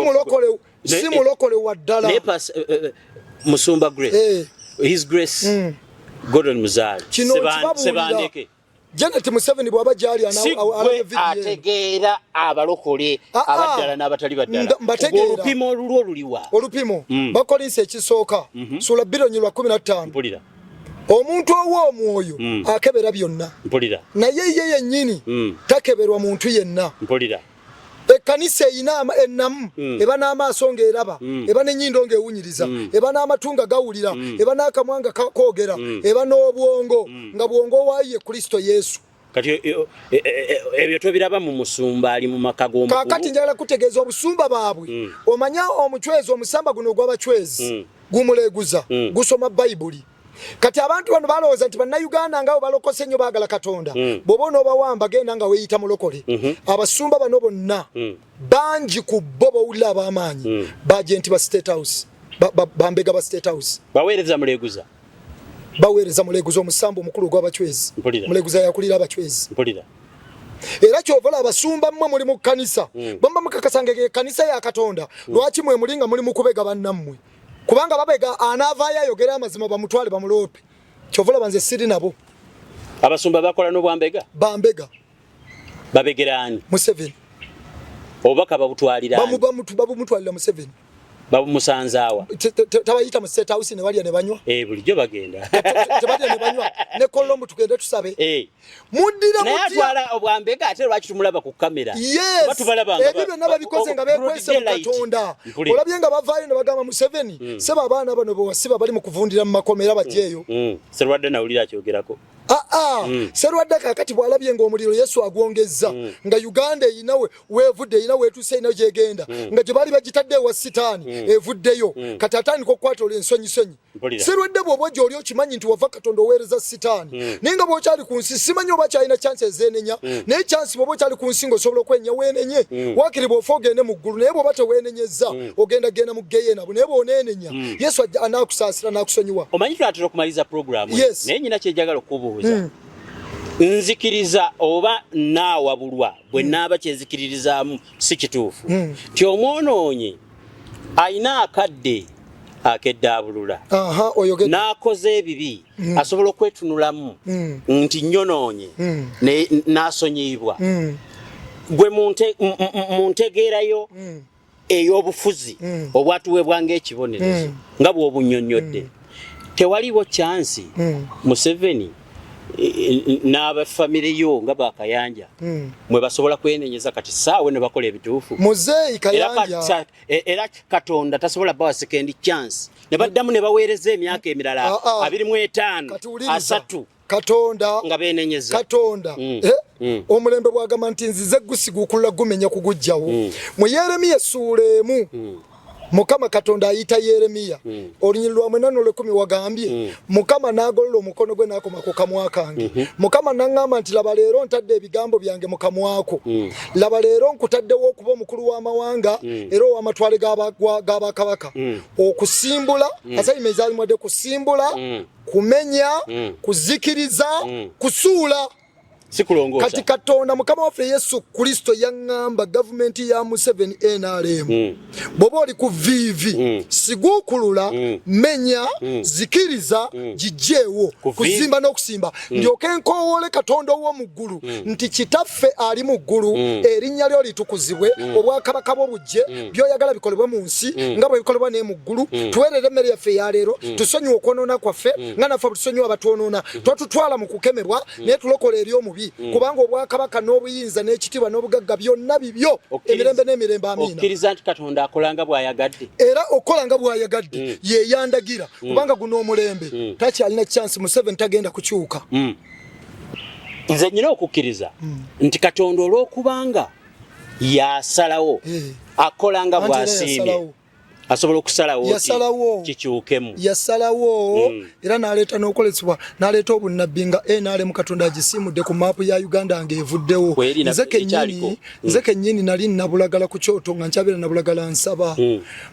mulokole wa ddala. Musumba Grace, His Grace Gordon Muzaale kino Sebandeke Janet Museveni bw'aba gy'ali alabye vidiyo eno ategeera abalokole abaddala n'abatali baddala. Olupimo olulwo luliwa? Olupimo Bakolinso ekisooka ssuula 2:15. Mpulira. Omuntu ow'omwoyo akebera byonna. Mpulira. Naye ye yennyini takeberwa muntu yenna. Mpulira. Ekkanisa eyina ennamu eba n'amaaso ng'eraba, eba n'ennyindo ng'ewunyiriza, eba n'amatu nga gawulira, eba n'akamwa nga koogera, eba n'obwongo nga bwongo waayo ye Kristo Yesu. Kati ebyo tobiraba mu musumba ali mu maka g'omukulu. Kaakati njagala kutegeeza obusumba baabwe. Omanya omuchwezi omusamba guno ogw'abachwezi gumuleeguza gusoma Bayibuli. Kati abantu bano balowooza nti bannayuganda nga balokose nnyo baagala Katonda. Bw'oba onoobawamba genda nga weeyita mulokole. Abasumba bano bonna bangi ku bo b'owulira ab'amaanyi baagenti ba State House, bambega ba State House. Baweereza muleeguza. Baweereza muleeguza omusambu omukulu ogw'abachwezi. Muleeguza yakulira abachwezi. Mpulira. Era ky'ovola abasumba mmwe muli mu kkanisa. Bwe muba mukakasanga ekkanisa ya Katonda, lwaki mwe muli nga muli mu kubega bannammwe? Kubanga babega anaavaayo ayogera amazima bamutwale bamuloope. Ky'ova olaba nze siri nabo. Abasumba bakola n'obwambega? Bambega. Babegera ani? Museveni. Obubaka babutwalira ani? Babumutwalira Museveni. Babumusanzaawa? Tabayita mu State House ne balya ne banywa. Bulijjo bagenda. Tebalya ne banywa. Ne Colombo tugende tusabe. Muddira naye atwala obwambega ate lwaki tumulaba ku kamera? Yes. Ebyo byonna babikoze nga beekwese mu Katonda. Olabye nga bavaayo ne bagamba Museveni, seba abaana bano be wasiba bali mu kuvundira mu makomera bajjeeyo. Serwadde nawulira akyogerako. Serwadde kaakati bw'alabye ng'omuliro Yesu agwongezza nga Uganda erina weevudde erina weetuuse erina gy'egenda nga gye baali bagitadde ewa Sitaani evuddeyo kati atandika okukwata olwo ensonyisonyi. Serwadde bw'oba gy'oli okimanyi nti wava Katonda oweereza Sitaani naye nga bw'okyali ku nsi simanyi oba kyalina chance ezeenenya naye chance bw'oba okyali ku nsi ng'osobola okwenya weenenye waakiri bw'ofa ogende mu ggulu naye bw'oba teweenenyezza ogenda genda mu ggeyeena naye bw'oneenenya Yesu anaakusaasira n'akusonyiwa. Omanyi tunaatera okumaliriza pulogulaamu naye nyina kye njagala okubuuza. Nzikiriza oba naawabulwa bwe naaba kyenzikiririzaamu si kituufu nti omwonoonyi alina akadde akeddaabulula n'akoze ebibi asobola okwetunulamu nti nnyonoonye n'asonyiyibwa. Gwe mu ntegeerayo ey'obufuzi obwatuweebwa ng'ekibonerezo nga bw'obunnyonnyodde tewaliwo chance Museveni n'abafamire yo nga Bakayanja mwe basobola kwenenyeza kati saawe ne bakola ebituufu. Muzeeyi Kayanja era Katonda tasobola bawa second chance ne baddamu ne baweereza emyaka emirala 25 30 Katonda nga beenenyeza. Katonda omulembe bw'agamba nti nzize gusiguukulula gumenya kugujjawo. Mu Yeremiya essuula 1 Mukama Katonda ayita Yeremiya olunyiriri lwa 8 wagambye Mukama n'agolola omukono gwe n'akoma ku kamwa kange. Mukama n'aŋŋamba nti laba leero ntadde ebigambo byange mu kamwako. Laba leero nkutaddewo okuba omukulu w'amawanga era ow'amatwale g'abakabaka. Okusimbula assignment zaalimuwadde kusimbula, kumenya, kuzikiriza, kusuula. Kati Katonda Mukama waffe Yesu Kristo yaŋŋamba gavumenti ya Museveni NRM bw'oba oli ku viivi siguukulula, menya, zikiriza, gijjeewo kuzimba n'okusimba ndyoke nkoowole Katonda ow'omu ggulu nti kitaffe ali mu ggulu erinnya lyo litukuzibwe obwakabaka bwo bujje by'oyagala bikolebwe mu nsi nga bwe bikolebwa ne mu ggulu tuweerere emmere yaffe eya leero tusonyiwe okwonoona kwaffe nga naffe bwe tusonyiwa abatwonoona totutwala mu kukemebwa naye tulokola eri omubi kubanga obwakabaka n'obuyinza n'ekitiibwa n'obugagga byonna bibyo emirembe n'emirembe. Amiina. Okkiriza nti Katonda akola nga bw'ayagadde? Era okukola nga bw'ayagadde ye yandagira kubanga guno omulembe takyalina chance. Museveni tagenda kukyuka. Nze nyina okukkiriza nti Katonda olw'okubanga yasalawo akola nga bw'asiimye asobola okusalawo yasalawo kikyukemu yasalawo era n'aleeta n'okolesebwa n'aleeta obunnabbi nga NRM Katonda agisiimudde ku maapu ya Uganda ng'evuddewo. Nze kennyini nali nabulagala ku kyoto nga nkyabeera nabulagala nsaba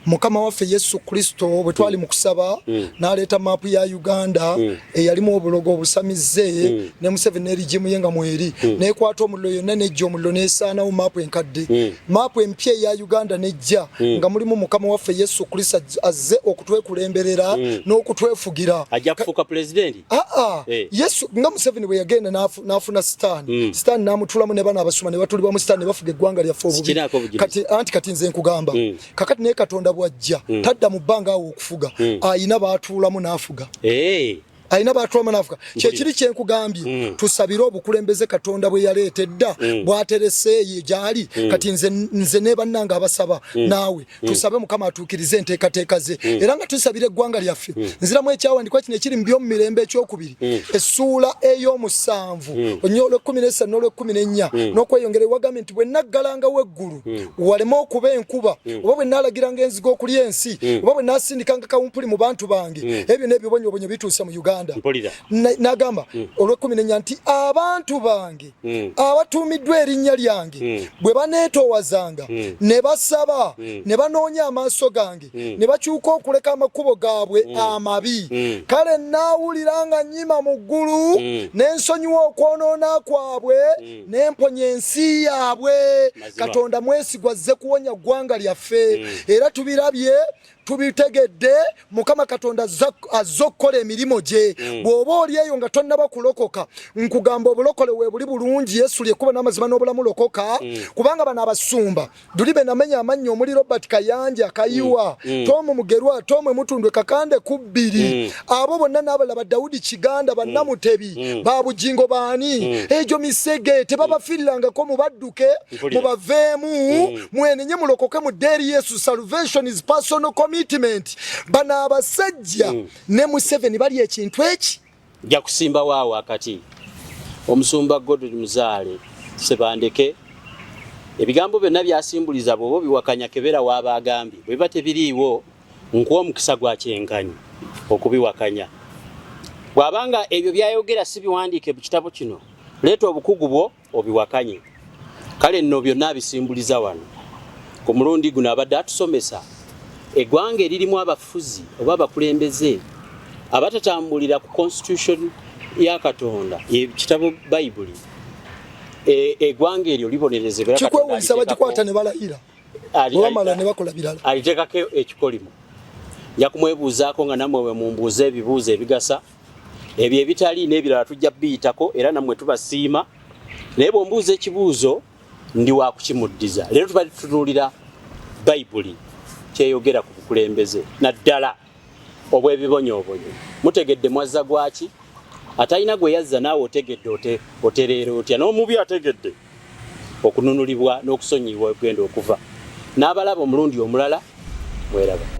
Mukama waffe Yesu Kristo bwe twali mu kusaba n'aleeta maapu ya Uganda eyalimu obulogo obusamize ne Museveni ne rigimu ye nga mweri n'ekwata omuliro yonna n'ejja omuliro n'esaanawo maapu enkadde. Maapu empya eya Uganda n'ejja nga mulimu Mukama waffe Yesu Kristo azze okutwekulemberera n'okutwefugira. Ajja kufuuka pulezidenti? Aa, Yesu nga Museveni bwe yagenda n'afuna Sitaani, Sitaani n'amutulamu ne bano abasuma ne batulibwamu Sitaani ne bafuga eggwanga lyaffe obubi. Kati anti kati nze nkugamba kakati naye Katonda bw'ajja tadda mu bbanga awo okufuga, ayina baatuulamu n'afuga. Alina baatuulamu n'afuga. Kyekiri kyenkugambye, tusabire obukulembeze Katonda bwe yaleeta edda bw'atereseeyo gy'ali. Kati nze ne bannange abasaba naawe tusabe Mukama atuukirize enteekateeka ze, era nga tusabira eggwanga lyaffe. Nziramu ekyawandiikibwa kino ekiri mu by'omumirembe ekyokubiri essuula ey'omusanvu onyo olw'ekkumi n'essatu n'olw'ekkumi n'ennya n'okweyongera, ewagambye nti bwe naggalangawo eggulu waleme okuba enkuba, oba bwe naalagiranga enzige okulya ensi, oba bwe naasindikanga kawumpuli mu bantu bange, ebyo n'ebibonyoobonyo bituuse mu Uganda. N'agamba olw'ekkumi n'ennya nti abantu bange abatuumiddwa erinnya lyange bwe baneetoowazanga ne basaba ne banoonya amaaso gange ne bakyuka okuleka amakubo gaabwe amabi, kale naawulira nga nnyima mu ggulu ne nsonyiwa okwonoona kwabwe ne mponya ensi yaabwe. Katonda mwesigwa, azze kuwonya ggwanga lyaffe, era tubirabye, tubitegedde. Mukama Katonda azze okukola emirimu gye. Bw'oba oli eyo nga tonnaba kulokoka, nkugamba obulokole weebuli bulungi. Yesu lyekkubo n'amazima n'obulamu, lokoka, kubanga bano abasumba duli be namenya amannyo omuli Robert Kayanja Kayiwa, Tom Mugerwa, Tom Mutundwe, Kakande Kubbiri, abo bonna n'abalala, ba Daudi Kiganda, bannamutebi, ba Bujingo, baani egyo misege, tebabafiirirangako. Mubadduke, mubaveemu, mwenenye, mulokoke, mudde eri Yesu. Salvation is personal commitment. Bano abasajja ne Museveni bali ekintu eki Nja kusimba waawo akati. Omusumba Godwin Muzaale Sebandeke ebigambo byonna byasimbuliza bw'oba obiwakanya kebera waaba agambye, bwe biba tebiriiwo nkuwa omukisa gwa kyenkanyi okubiwakanya. Bw'aba nga ebyo by'ayogera si biwandiike mu kitabo kino, leeta obukugu bwo obiwakanye. Kale nno byonna abisimbuliza wano. Ku mulundi guno abadde atusomesa eggwanga eririmu abafuzi oba abakulembeze abatatambulira ku constitution ya Katonda, ekitabo Bayibuli, eggwanga eryo libonerezebwa. Kikwewuunyisa, bagikwata ne balayira, bwebamala ne bakola birala. Aliteekako ekikolimo. Nja kumwebuuzaako nga nammwe bwe mumbuuza ebibuuzo ebigasa. Ebyo ebitali n'ebirala tujja biyitako, era nammwe tubasiima, naye bw'ombuuza ekibuuzo ndi wa kukimuddiza. Leero tubadde tutunuulira Bayibuli kyeyogera ku bukulembeze naddala obw'ebibonyoobonyo. Mutegedde mwazza gwaki? Atalina gwe yazza naawe otegedde otereera otya? N'omubi ategedde okununulibwa n'okusonyiyibwa okugenda okuva n'abalaba omulundi omulala. Mweraba.